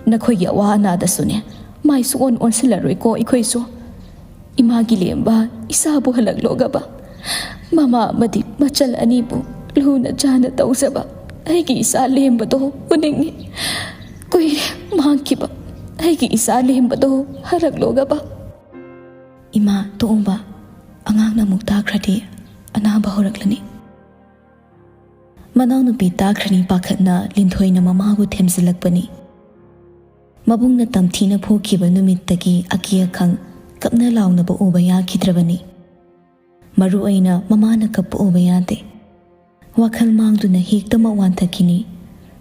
ꯅꯈꯣꯏꯒꯤ ꯑꯋꯥ ꯑꯅꯥꯗꯁꯨꯅꯦ ꯃꯥꯏ ꯁꯨꯛꯑꯣꯟ ꯑꯣꯟꯁꯤꯜꯂꯔꯣꯏꯀꯣ ꯑꯩꯈꯣꯏꯁꯨ꯫ ꯏꯃꯥꯒꯤ ꯂꯦꯝꯕ ꯏꯆꯥꯕꯨ ꯍꯜꯂꯛꯂꯣꯒꯕ, ꯃꯃꯥ ꯑꯃꯗꯤ ꯃꯆꯜ ꯑꯅꯤꯕꯨ ꯂꯨꯅ ꯆꯥꯅ ꯇꯧꯖꯕ ꯑꯩꯒꯤ ꯏꯆꯥ ꯂꯦꯝꯕꯗꯣ ꯎꯅꯤꯡꯉꯤ꯫ ꯀꯨꯏꯔꯦ ꯃꯥꯡꯈꯤꯕ ꯑꯩꯒꯤ ꯏꯆꯥ ꯂꯦꯝꯕꯗꯣ ꯍꯜꯂꯛꯂꯣꯒꯕ꯫" "ꯏꯃꯥ, ꯇꯣꯛꯎꯕ, ꯑꯉꯥꯡꯅ ꯑꯃꯨꯛ ꯇꯥꯈ꯭ꯔꯗꯤ ꯑꯅꯥꯕ ꯍꯧꯔꯛꯂꯅꯤ꯫" ꯃꯅꯥꯎꯅꯨꯄꯤ ꯇꯥꯈ꯭ꯔꯅꯤ ꯄꯥꯈꯠꯅ ꯂꯤꯟꯊꯣꯏꯅ ꯃꯃꯥꯕꯨ ꯊꯦꯝꯖꯤꯜꯂꯛꯄꯅꯤ꯫ ꯃꯕꯨꯡꯅ ꯇꯝꯊꯤꯅ ꯐꯨꯈꯤꯕ ꯅꯨꯃꯤꯠꯇꯒꯤ ꯑꯀꯤ ꯑꯈꯪ ꯀꯞꯅ ꯂꯥꯎꯅꯕ ꯎꯕ ꯌꯥꯈꯤꯗ꯭ꯔꯕꯅꯤ꯫ ꯃꯔꯨ ꯑꯣꯏꯅ ꯃꯃꯥꯅ ꯀꯞꯄ ꯎꯕ ꯌꯥꯗꯦ꯫ ꯋꯥꯈꯜ ꯃꯥꯡꯗꯨꯅ ꯍꯦꯛꯇꯃꯛ ꯋꯥꯟꯊꯈꯤꯅꯤ꯫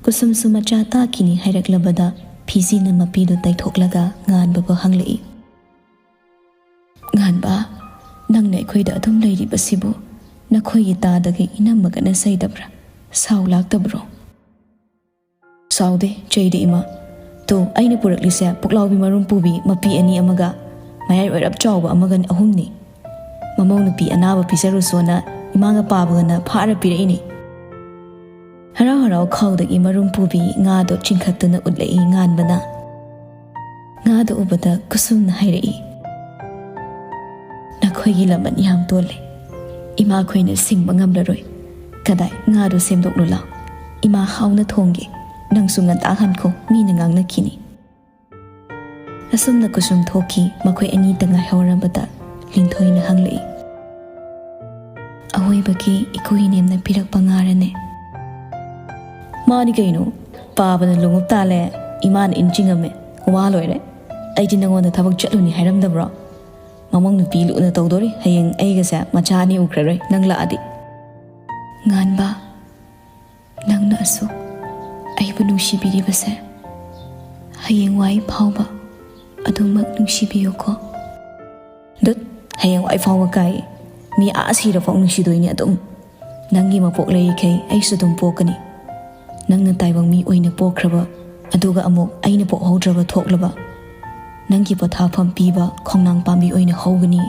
ꯀꯨꯁꯨꯝꯁꯨ ꯃꯆꯥ ꯇꯥꯈꯤꯅꯤ ꯍꯥꯏꯔꯛꯂꯕꯗ ꯐꯤꯖꯤꯅ ꯃꯄꯤꯗꯨ ꯇꯩꯊꯣꯛꯂꯒ ꯉꯥꯟꯕꯕꯨ ꯍꯪꯂꯛꯏ꯫ "ꯉꯥꯟꯕ, ꯅꯪꯅ ꯑꯩꯈꯣꯏꯗ ꯑꯗꯨꯝ ꯂꯩꯔꯤꯕꯁꯤꯕꯨ ꯅꯈꯣꯏꯒꯤ ꯇꯥꯗꯒꯤ ꯏꯅꯝꯃꯒꯅ ꯆꯩꯗꯕ꯭ꯔꯥ? ꯁꯥꯎ ꯂꯥꯛꯇꯕ꯭ꯔꯣ?" "ꯁꯥꯎꯗꯦ, ꯆꯩꯗꯦ ꯏꯃꯥ꯫ ꯇꯨ, ꯑꯩꯅ ꯄꯨꯔꯛꯂꯤꯁꯦ ꯄꯨꯛꯂꯥꯎꯕꯤ ꯃꯔꯨꯝ ꯄꯨꯕꯤ ꯃꯄꯤ ꯑꯅꯤ ꯑꯃꯒ ꯃꯌꯥꯏ ꯑꯣꯏꯔꯞ ꯆꯥꯎꯕ ꯑꯃꯒ ꯑꯍꯨꯝꯅꯤ꯫ ꯃꯃꯧ ꯅꯨꯄꯤ ꯑꯅꯥꯕ ꯄꯤꯖꯔꯨꯁꯣꯅ ꯏꯃꯥꯒ ꯄꯥꯕꯒꯅ ꯐꯥꯔ ꯄꯤꯔꯛꯏꯅꯤ꯫" ꯍꯔꯥꯎ ꯍꯔꯥꯎ ꯈꯥꯎꯗꯒꯤ ꯃꯔꯨꯝ ꯄꯨꯕꯤ ꯉꯥꯗꯣ ꯆꯤꯡꯈꯠꯇꯨꯅ ꯎꯠꯂꯛꯏ ꯉꯥꯟꯕꯅ꯫ ꯉꯥꯗꯣ ꯎꯕꯗ ꯀꯨꯁꯨꯝꯅ ꯍꯥꯏꯔꯛꯏ, "ꯅꯈꯣꯏꯒꯤ ꯂꯃꯟ ꯌꯥꯝ ꯇꯣꯜꯂꯦ꯫ ꯏꯃꯥꯈꯣꯏꯅ ꯁꯤꯡꯕ ꯉꯝꯂꯔꯣꯏ꯫ ꯀꯗꯥꯏ, ꯉꯥꯗꯣ ꯁꯦꯝꯗꯣꯛꯂꯨ ꯂꯥꯎ꯫ ꯏꯃꯥ ꯍꯥꯎꯅ ꯊꯣꯡꯒꯦ꯫ ꯅꯪꯁꯨ ꯉꯟꯇꯥ ꯍꯟꯈꯣ, ꯃꯤꯅ ꯉꯥꯡꯅꯈꯤꯅꯤ꯫" ꯑꯁꯨꯝꯅ ꯀꯨꯁꯨꯝ ꯊꯣꯛꯈꯤ꯫ ꯃꯈꯣꯏ ꯑꯅꯤꯇ ꯉꯥꯏꯍꯧꯔꯕꯗ ꯂꯤꯟꯊꯣꯏꯅ ꯍꯪꯂꯛꯏ, "ꯑꯋꯣꯏꯕꯒꯤ ꯏꯀꯨ ꯏꯅꯦꯝꯅ ꯄꯤꯔꯛꯄ ꯉꯥꯔꯅꯦ?" "ꯃꯥꯅꯤ ꯀꯩꯅꯣ, ꯄꯥꯕꯅ ꯂꯣꯡꯎꯞ ꯇꯥꯜꯂꯦ, ꯏꯃꯥꯅ ꯏꯟ ꯆꯤꯡꯉꯝꯃꯦ, ꯋꯥ ꯂꯣꯏꯔꯦ꯫ ꯑꯩꯗꯤ ꯅꯉꯣꯟꯗ ꯊꯕꯛ ꯆꯠꯂꯨꯅꯤ ꯍꯥꯏꯔꯝꯗꯕ꯭ꯔꯣ? ꯃꯃꯧ ꯅꯨꯄꯤ ꯂꯨꯅ ꯇꯧꯗꯣꯔꯤ, ꯍꯌꯦꯡ ꯑꯩꯒꯁꯦ ꯃꯆꯥ ꯑꯅꯤ ꯎꯈ꯭ꯔꯔꯣꯏ ꯅꯪ ꯂꯥꯛꯑꯗꯤ꯫" ꯉꯥꯟꯕ, ꯅꯪꯅ ꯑꯁꯨꯛ ꯑꯩꯕꯨ ꯅꯨꯡꯁꯤꯕꯤꯔꯤꯕꯁꯦ ꯍꯌꯦꯡꯋꯥꯏ ꯐꯥꯎꯕ ꯑꯗꯨꯃꯛ ꯅꯨꯡꯁꯤꯕꯤꯌꯨꯀꯣ꯫ "ꯗꯨꯠ, ꯍꯌꯦꯡꯋꯥꯏ ꯐꯥꯎꯕ ꯀꯥꯏ, ꯃꯤ ꯑꯥ ꯁꯤꯔꯐꯥꯎ ꯅꯨꯡꯁꯤꯗꯣꯏꯅꯤ ꯑꯗꯨꯝ꯫ ꯅꯪꯒꯤ ꯃꯄꯣꯛ ꯂꯩꯔꯤꯈꯩ ꯑꯩꯁꯨ ꯑꯗꯨꯝ ꯄꯣꯛꯀꯅꯤ꯫ ꯅꯪꯅ ꯇꯥꯏꯕꯪ ꯃꯤ ꯑꯣꯏꯅ ꯄꯣꯛꯈ꯭ꯔꯕ, ꯑꯗꯨꯒ ꯑꯃꯨꯛ ꯑꯩꯅ ꯄꯣꯛꯍꯧꯗ꯭ꯔꯕ ꯊꯣꯛꯂꯕ, ꯅꯪꯒꯤ ꯄꯣꯊꯥꯐꯝ ꯄꯤꯕ ꯈꯣꯡꯅꯥꯡ ꯄꯥꯝꯕꯤ ꯑꯣꯏꯅ ꯍꯧꯒꯅꯤ꯫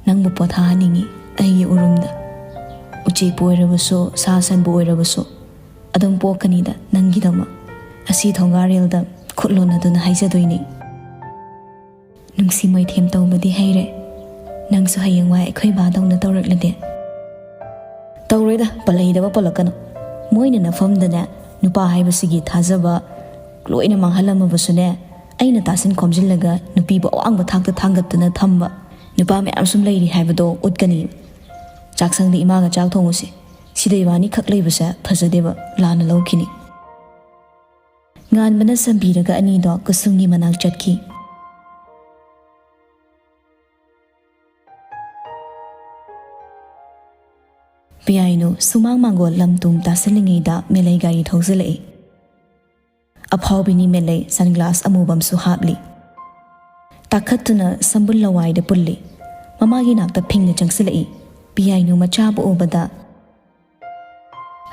ꯅꯪꯕꯨ ꯄꯣꯊꯥꯍꯟꯅꯤꯡꯉꯤ ꯑꯩꯒꯤ ꯎꯔꯨꯝꯗ꯫ ꯎꯆꯦꯛꯄꯨ ꯑꯣꯏꯔꯕꯁꯨ, ꯁꯥ ꯁꯟꯕꯨ ꯑꯣꯏꯔꯕꯁꯨ, ꯑꯗꯨꯝ ꯄꯣꯛꯀꯅꯤꯗ ꯅꯪꯒꯤꯗꯃꯛ꯫ ꯑꯁꯤ ꯊꯣꯡꯒꯥꯔꯦꯜꯗ ꯈꯨꯠ ꯂꯣꯟꯅꯗꯨꯅ ꯍꯥꯏꯖꯗꯣꯏꯅꯤ꯫ ꯅꯨꯡꯁꯤ ꯃꯣꯏꯊꯦꯝ ꯇꯧꯕꯗꯤ ꯍꯩꯔꯦ꯫ ꯅꯪꯁꯨ ꯍꯌꯦꯡꯋꯥꯏ ꯑꯩꯈꯣꯏ ꯕꯥꯗꯧꯅ ꯇꯧꯔꯛꯂꯗꯤ? ꯇꯧꯔꯣꯏꯗ, ꯄꯜꯂꯩꯗꯕ ꯄꯜꯂꯛꯀꯅꯨ꯫ ꯃꯣꯏꯅ ꯅꯐꯝꯗꯅꯦ, ꯅꯨꯄꯥ ꯍꯥꯏꯕꯁꯤꯒꯤ ꯊꯥꯖꯕ ꯂꯣꯏꯅ ꯃꯥꯡꯍꯜꯂꯝꯃꯕꯁꯨꯅꯦ, ꯑꯩꯅ ꯇꯥꯁꯤꯟ ꯈꯣꯝꯖꯤꯜꯂꯒ ꯅꯨꯄꯤꯕꯨ ꯑꯋꯥꯡꯕ ꯊꯥꯛꯇ ꯊꯥꯡꯒꯠꯇꯨꯅ ꯊꯝꯕ ꯅꯨꯄꯥ ꯃꯌꯥꯝ ꯁꯨꯝ ꯂꯩꯔꯤ ꯍꯥꯏꯕꯗꯣ ꯎꯠꯀꯅꯤ꯫ ꯆꯥꯛꯁꯪꯗ ꯏꯃꯥꯒ ꯆꯥꯛ ꯊꯣꯡꯉꯨꯁꯤ꯫ ꯁꯤꯗ ꯏꯕꯥꯅꯤ ꯈꯛ ꯂꯩꯕꯁꯦ ꯐꯖꯗꯦꯕ, ꯂꯥꯟꯅ ꯂꯧꯈꯤꯅꯤ꯫ ꯉꯥꯟꯕꯅ ꯁꯝꯕꯤꯔꯒ ꯑꯅꯤꯗꯣ ꯀꯨꯁꯨꯝꯒꯤ ꯃꯅꯥꯛ ꯆꯠꯈꯤ꯫ ꯄꯤꯌꯥꯏꯅꯨ ꯁꯨꯃꯥꯡ ꯃꯥꯡꯒꯣꯜ ꯂꯝ ꯇꯨꯝ ꯇꯥꯁꯤꯜꯂꯤꯉꯩꯗ ꯃꯦꯂꯩ ꯒꯥꯔꯤ ꯊꯧꯖꯤꯜꯂꯛꯏ꯫ ꯑꯐꯥꯎꯕꯤꯅꯤ ꯃꯦꯂꯩ, ꯁꯟꯒ꯭ꯂꯥꯁ ꯑꯃꯨꯕꯝꯁꯨ ꯍꯥꯞꯂꯤ꯫ ꯇꯥꯈꯠꯇꯨꯅ ꯁꯝꯕꯨꯜ ꯂꯋꯥꯏꯗ ꯄꯨꯜꯂꯤ꯫ ꯃꯃꯥꯒꯤ ꯅꯥꯛꯇ ꯐꯤꯡꯅ ꯆꯪꯁꯤꯜꯂꯛꯏ꯫ ꯄꯤꯌꯥꯏꯅꯨ ꯃꯆꯥꯕꯨ ꯎꯕꯗ,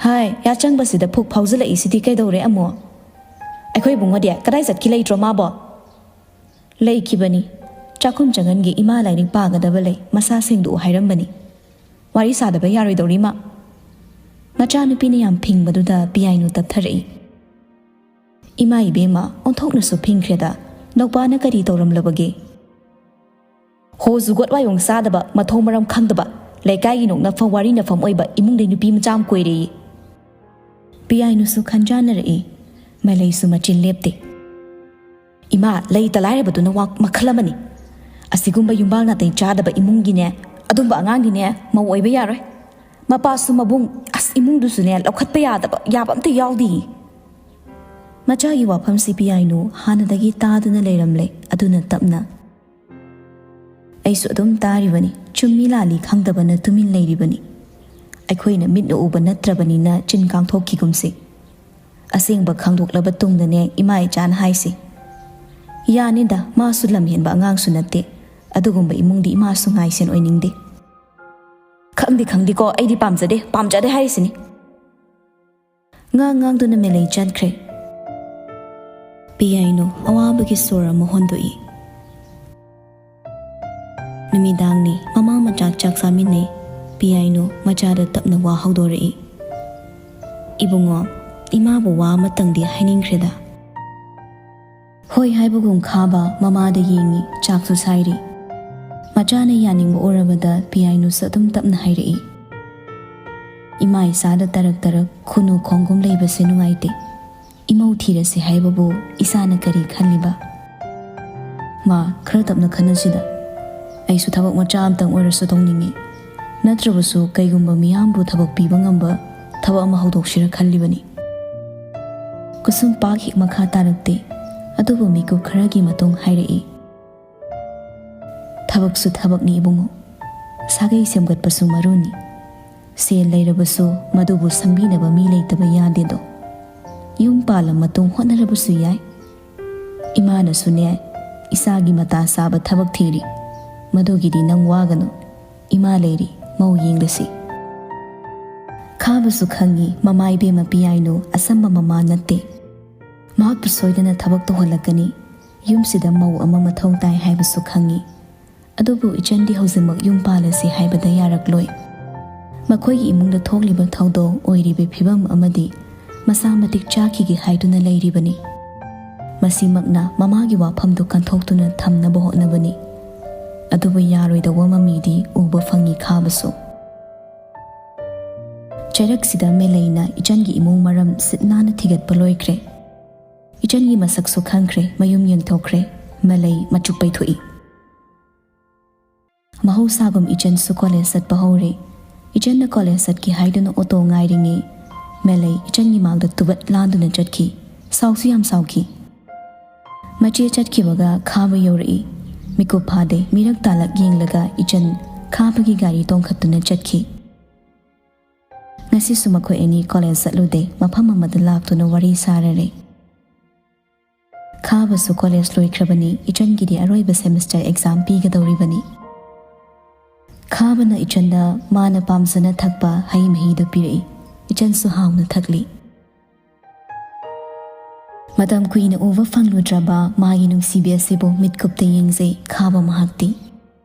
"ꯍꯥꯏ, ꯌꯥꯆꯪꯕꯁꯤꯗ ꯐꯨꯛ ꯐꯥꯎꯖꯤꯜꯂꯛꯏꯁꯤꯗꯤ ꯀꯩꯗꯧꯔꯦ ꯑꯃꯨꯛ? ꯑꯩꯈꯣꯏ ꯏꯕꯨꯡꯉꯣꯗꯤ ꯀꯗꯥꯏ ꯆꯠꯈꯤ ꯂꯩꯇ꯭ꯔꯣ ꯃꯥꯕꯣ?" "ꯂꯩꯈꯤꯕꯅꯤ꯫ ꯆꯥꯛꯈꯨꯝ ꯆꯪꯍꯟꯒꯦ, ꯏꯃꯥ ꯂꯥꯏꯔꯤꯛ ꯄꯥꯒꯗꯕ ꯂꯩ, ꯃꯁꯥ ꯁꯦꯡꯗꯣꯛꯎ ꯍꯥꯏꯔꯝꯕꯅꯤ꯫ ꯋꯥꯔꯤ ꯁꯥꯗꯕ ꯌꯥꯔꯣꯏꯗꯧꯔꯤ ꯃꯥ꯫" ꯃꯆꯥꯅꯨꯄꯤꯅ ꯌꯥꯝ ꯐꯤꯡꯕꯗꯨꯗ ꯄꯤꯌꯥꯏꯅꯨ ꯇꯞꯊꯔꯛꯏ꯫ "ꯏꯃꯥ ꯏꯕꯦꯝꯃ, ꯑꯣꯟꯊꯣꯛꯅꯁꯨ ꯐꯤꯡꯈ꯭ꯔꯦꯗ꯫ ꯅꯧꯄꯥꯅ ꯀꯔꯤ ꯇꯧꯔꯝꯂꯕꯒꯦ?" "ꯍꯣ ꯖꯨꯒꯣꯠ ꯋꯥꯌꯣꯡ ꯆꯥꯗꯕ, ꯃꯊꯣꯡ ꯃꯔꯝ ꯈꯪꯗꯕ, ꯂꯩꯀꯥꯏꯒꯤ ꯅꯣꯛꯅꯐꯝ ꯋꯥꯔꯤ ꯅꯐꯝ ꯑꯣꯏꯕ ꯏꯃꯨꯡꯗꯩ ꯅꯨꯄꯤ ꯃꯆꯥ ꯑꯃ ꯀꯣꯏꯔꯦꯌꯦ꯫" ꯄꯤꯌꯥꯏꯅꯨꯁꯨ ꯈꯟꯖꯥꯟꯅꯔꯛꯏ꯫ ꯃꯦꯂꯩꯁꯨ ꯃꯆꯤꯟ ꯂꯦꯞꯇꯦ꯫ "ꯏꯃꯥ, ꯂꯩꯇ ꯂꯥꯏꯔꯕꯗꯨꯅ ꯋꯥ ꯃꯈꯜ ꯑꯃꯅꯤ꯫ ꯑꯁꯤꯒꯨꯝꯕ ꯌꯨꯝꯕꯥꯜ ꯅꯥꯇꯩ ꯆꯥꯗꯕ ꯏꯃꯨꯡꯒꯤꯅꯦ, ꯑꯗꯨꯝꯕ ꯑꯉꯥꯡꯒꯤꯅꯦ ꯃꯧ ꯑꯣꯏꯕ ꯌꯥꯔꯣꯏ꯫ ꯃꯄꯥꯁꯨ ꯃꯕꯨꯡ, ꯑꯁ, ꯏꯃꯨꯡꯗꯨꯁꯨꯅꯦ ꯂꯧꯈꯠꯄ ꯌꯥꯗꯕ, ꯌꯥꯕ ꯑꯝꯇ ꯌꯥꯎꯗꯦ꯫" ꯃꯆꯥꯒꯤ ꯋꯥꯐꯝꯁꯤ ꯄꯤꯌꯥꯏꯅꯨ ꯍꯥꯟꯅꯗꯒꯤ ꯇꯥꯗꯨꯅ ꯂꯩꯔꯝꯂꯦ꯫ ꯑꯗꯨꯅ ꯇꯞꯅ, "ꯑꯩꯁꯨ ꯑꯗꯨꯝ ꯇꯥꯔꯤꯕꯅꯤ, ꯆꯨꯝꯃꯤ ꯂꯥꯜꯂꯤ ꯈꯪꯗꯕꯅ ꯇꯨꯃꯤꯟ ꯂꯩꯔꯤꯕꯅꯤ꯫ ꯑꯩꯈꯣꯏꯅ ꯃꯤꯠꯅ ꯎꯕ ꯅꯠꯇ꯭ꯔꯕꯅꯤꯅ ꯆꯤꯟ ꯀꯥꯡꯊꯣꯛꯈꯤꯒꯨꯝꯁꯤ꯫ ꯑꯁꯦꯡꯕ ꯈꯪꯗꯣꯛꯂꯕ ꯇꯨꯡꯗꯅꯦ ꯏꯃꯥ ꯏꯆꯥꯅ ꯍꯥꯏꯁꯤ꯫" "ꯌꯥꯅꯤꯗ, ꯃꯥꯁꯨ ꯂꯝ ꯍꯦꯟꯕ ꯑꯉꯥꯡꯁꯨ ꯅꯠꯇꯦ꯫ ꯑꯗꯨꯒꯨꯝꯕ ꯏꯃꯨꯡꯗꯤ ꯏꯃꯥꯁꯨ ꯉꯥꯏꯁꯦꯟ ꯑꯣꯏꯅꯤꯡꯗꯦ꯫" "ꯈꯪꯗꯤ ꯈꯪꯗꯦꯀꯣ, ꯑꯩꯗꯤ ꯄꯥꯝꯖꯗꯦ, ꯄꯥꯝꯖꯗꯦ ꯍꯥꯏꯔꯤꯁꯤꯅꯤ꯫" ꯉꯥꯡ ꯉꯥꯡꯗꯨꯅ ꯃꯦꯂꯩ ꯆꯠꯈ꯭ꯔꯦ꯫ ꯄꯤꯌꯥꯏꯅꯨ ꯑꯋꯥꯕꯒꯤ ꯁꯣꯔ ꯑꯃ ꯍꯣꯟꯗꯣꯛꯏ꯫ ꯅꯨꯃꯤꯗꯥꯡꯅꯤ, ꯃꯃꯥ ꯃꯆꯥ ꯆꯥꯛ ꯆꯥꯃꯤꯟꯅꯩ꯫ ꯄꯤꯌꯥꯏꯅꯨ ꯃꯆꯥꯗ ꯇꯞꯅ ꯋꯥ ꯍꯧꯗꯣꯔꯛꯏ꯫ "ꯏꯕꯨꯡꯉꯣ, ꯏꯃꯥꯕꯨ ꯋꯥ ꯑꯃꯇꯪꯗꯤ ꯍꯥꯏꯅꯤꯡꯈ꯭ꯔꯦꯗ꯫" ꯍꯣꯏ ꯍꯥꯏꯕꯒꯨꯝ ꯈꯥꯕ ꯃꯃꯥꯗ ꯌꯦꯡꯉꯤ, ꯆꯥꯛꯁꯨ ꯁꯥꯏꯔꯤ꯫ ꯃꯆꯥꯅ ꯌꯥꯅꯤꯡꯕ ꯎꯔꯕꯗ ꯄꯤꯌꯥꯏꯅꯨꯁꯨ ꯑꯗꯨꯝ ꯇꯞꯅ ꯍꯥꯏꯔꯛꯏ꯫ "ꯏꯃꯥ ꯏꯆꯥꯗ ꯇꯔꯛ ꯇꯔꯛ ꯈꯨꯅꯨ ꯈꯣꯡꯒꯨꯝ ꯂꯩꯕꯁꯦ ꯅꯨꯡꯉꯥꯏꯇꯦ꯫ ꯏꯃꯧ ꯊꯤꯔꯁꯦ ꯍꯥꯏꯕꯕꯨ ꯏꯁꯥꯅ ꯀꯔꯤ ꯈꯜꯂꯤꯕ?" "ꯃꯥ, ꯈꯔ ꯇꯞꯅ ꯈꯟꯅꯁꯤꯗ꯫ ꯑꯩꯁꯨ ꯊꯕꯛ ꯃꯆꯥ ꯑꯝꯇꯪ ꯑꯣꯏꯔꯁꯨ ꯇꯧꯅꯤꯡꯉꯤ꯫ ꯅꯠꯇ꯭ꯔꯕꯁꯨ ꯀꯩꯒꯨꯝꯕ ꯃꯤꯌꯥꯝꯕꯨ ꯊꯕꯛ ꯄꯤꯕ ꯉꯝꯕ ꯊꯕꯛ ꯑꯃ ꯍꯧꯗꯣꯛꯁꯤꯔ ꯈꯜꯂꯤꯕꯅꯤ꯫" ꯀꯨꯁꯨꯝ ꯄꯥꯛ ꯍꯦꯛ ꯃꯈꯥ ꯇꯥꯔꯛꯇꯦ꯫ ꯑꯗꯨꯕꯨ ꯃꯤꯀꯨꯞ ꯈꯔꯒꯤ ꯃꯇꯨꯡ ꯍꯥꯏꯔꯛꯏ꯫ "ꯊꯕꯛꯁꯨ ꯊꯕꯛꯅꯤ ꯏꯕꯨꯡꯉꯣ꯫ ꯁꯥꯒꯩ ꯁꯦꯝꯒꯠꯄꯁꯨ ꯃꯔꯨꯅꯤ꯫ ꯁꯦꯜ ꯂꯩꯔꯕꯁꯨ ꯃꯗꯨꯕꯨ ꯁꯪꯕꯤꯅꯕ ꯃꯤ ꯂꯩꯇꯕ ꯌꯥꯗꯦꯗꯣ꯫ ꯌꯨꯝ ꯄꯥꯜꯂ ꯃꯇꯨꯡ ꯍꯣꯠꯅꯔꯕꯁꯨ ꯌꯥꯏ꯫ ꯏꯃꯥꯅꯁꯨꯅꯦ, ꯏꯆꯥꯒꯤ ꯃꯇꯥ ꯆꯥꯕ ꯊꯕꯛ ꯊꯤꯔꯤ꯫ ꯃꯗꯨꯒꯤꯗꯤ ꯅꯪ ꯋꯥꯒꯅꯨ꯫ ꯏꯃꯥ ꯂꯩꯔꯤ, ꯃꯧ ꯌꯦꯡꯂꯁꯤ꯫" ꯈꯥꯕꯁꯨ ꯈꯪꯉꯤ, ꯃꯃꯥ ꯏꯕꯦꯝꯃ ꯄꯤꯌꯥꯏꯅꯨ ꯑꯆꯝꯕ ꯃꯃꯥ ꯅꯠꯇꯦ꯫ ꯃꯍꯥꯛꯄꯨ ꯁꯣꯏꯗꯅ ꯊꯕꯛ ꯇꯧꯍꯜꯂꯛꯀꯅꯤ꯫ ꯌꯨꯝꯁꯤꯗ ꯃꯧ ꯑꯃ ꯃꯊꯧ ꯇꯥꯏ ꯍꯥꯏꯕꯁꯨ ꯈꯪꯉꯤ꯫ ꯑꯗꯨꯕꯨ ꯏꯆꯟꯗꯤ ꯍꯧꯖꯤꯛꯃꯛ ꯌꯨꯝ ꯄꯥꯜꯂꯁꯤ ꯍꯥꯏꯕꯗ ꯌꯥꯔꯛꯂꯣꯏ꯫ ꯃꯈꯣꯏꯒꯤ ꯏꯃꯨꯡꯗ ꯊꯣꯛꯂꯤꯕ ꯊꯧꯗꯣꯛ, ꯑꯣꯏꯔꯤꯕ ꯐꯤꯕꯝ ꯑꯃꯗꯤ ꯃꯁꯥ ꯃꯇꯤꯛ ꯆꯥꯈꯤꯒꯦ ꯍꯥꯏꯗꯨꯅ ꯂꯩꯔꯤꯕꯅꯤ꯫ ꯃꯁꯤꯃꯛꯅ ꯃꯃꯥꯒꯤ ꯋꯥꯐꯝꯗꯨ ꯀꯟꯊꯣꯛꯇꯨꯅ ꯊꯝꯅꯕ ꯍꯣꯠꯅꯕꯅꯤ꯫ ꯑꯗꯨꯕꯨ ꯌꯥꯔꯣꯏꯗꯧꯕ ꯃꯃꯤꯗꯤ ꯎꯕ ꯐꯪꯉꯤ ꯈꯥꯕꯁꯨ꯫ ꯆꯩꯔꯛꯁꯤꯗ ꯃꯦꯂꯩꯅ ꯏꯆꯟꯒꯤ ꯏꯃꯨꯡ ꯃꯔꯝ ꯁꯤꯠ ꯅꯥꯟꯅ ꯊꯤꯒꯠꯄ ꯂꯣꯏꯈ꯭ꯔꯦ꯫ ꯏꯆꯟꯒꯤ ꯃꯁꯛꯁꯨ ꯈꯪꯈ꯭ꯔꯦ, ꯃꯌꯨꯝ ꯌꯦꯡꯊꯣꯛꯈ꯭ꯔꯦ꯫ ꯃꯦꯂꯩ ꯃꯆꯨꯛ ꯄꯩꯊꯣꯛꯏ꯫ ꯃꯍꯧꯁꯥꯒꯨꯝ ꯏꯆꯟꯁꯨ ꯀꯣꯂꯦꯖ ꯆꯠꯄ ꯍꯧꯔꯦ꯫ ꯏꯆꯟꯅ ꯀꯣꯂꯦꯖ ꯆꯠꯀꯦ ꯍꯥꯏꯗꯨꯅ ꯑꯣꯇꯣ ꯉꯥꯏꯔꯤꯉꯩ ꯃꯦꯂꯩ ꯏꯆꯟꯒꯤ ꯃꯥꯡꯗ ꯇꯨꯕꯠ ꯂꯥꯟꯗꯨꯅ ꯆꯠꯈꯤ꯫ ꯁꯥꯎꯁꯨ ꯌꯥꯝ ꯁꯥꯎꯈꯤ꯫ ꯃꯆꯦ ꯆꯠꯈꯤꯕꯒ ꯈꯥꯕ ꯌꯧꯔꯛꯏ꯫ ꯃꯤꯀꯨꯞ ꯐꯥꯗꯦ, ꯃꯤꯔꯛ ꯇꯥꯂꯛ ꯌꯦꯡꯂꯒ ꯏꯆꯟ ꯈꯥꯕꯒꯤ ꯒꯥꯔꯤ ꯇꯣꯡꯈꯠꯇꯨꯅ ꯆꯠꯈꯤ꯫ ꯉꯁꯤꯁꯨ ꯃꯈꯣꯏ ꯑꯅꯤ ꯀꯣꯂꯦꯖ ꯆꯠꯂꯨꯗꯦ, ꯃꯐꯝ ꯑꯃꯗ ꯂꯥꯛꯇꯨꯅ ꯋꯥꯔꯤ ꯁꯥꯔꯔꯦ꯫ ꯈꯥꯕꯁꯨ ꯀꯣꯂꯦꯖ ꯂꯣꯏꯈ꯭ꯔꯕꯅꯤ, ꯏꯆꯟꯒꯤꯗꯤ ꯑꯔꯣꯏꯕ ꯁꯦꯃꯤꯁꯇꯔ ꯑꯦꯛꯖꯥꯝ ꯄꯤꯒꯗꯧꯔꯤꯕꯅꯤ꯫ ꯈꯥꯕꯅ ꯏꯆꯟꯗ ꯃꯥꯅ ꯄꯥꯝꯖꯅ ꯊꯛꯄ ꯍꯩ ꯃꯍꯤꯗꯨ ꯄꯤꯔꯛꯏ꯫ ꯏꯆꯟꯁꯨ ꯍꯥꯎꯅ ꯊꯛꯂꯤ꯫ ꯃꯇꯝ ꯀꯨꯏꯅ ꯎꯕ ꯐꯪꯂꯨꯗ꯭ꯔꯕ ꯃꯥꯒꯤ ꯅꯨꯡꯁꯤꯕꯤ ꯑꯁꯤꯕꯨ ꯃꯤꯠꯀꯨꯞꯇ ꯌꯦꯡꯖꯩ ꯈꯥꯕ ꯃꯍꯥꯛꯇꯤ꯫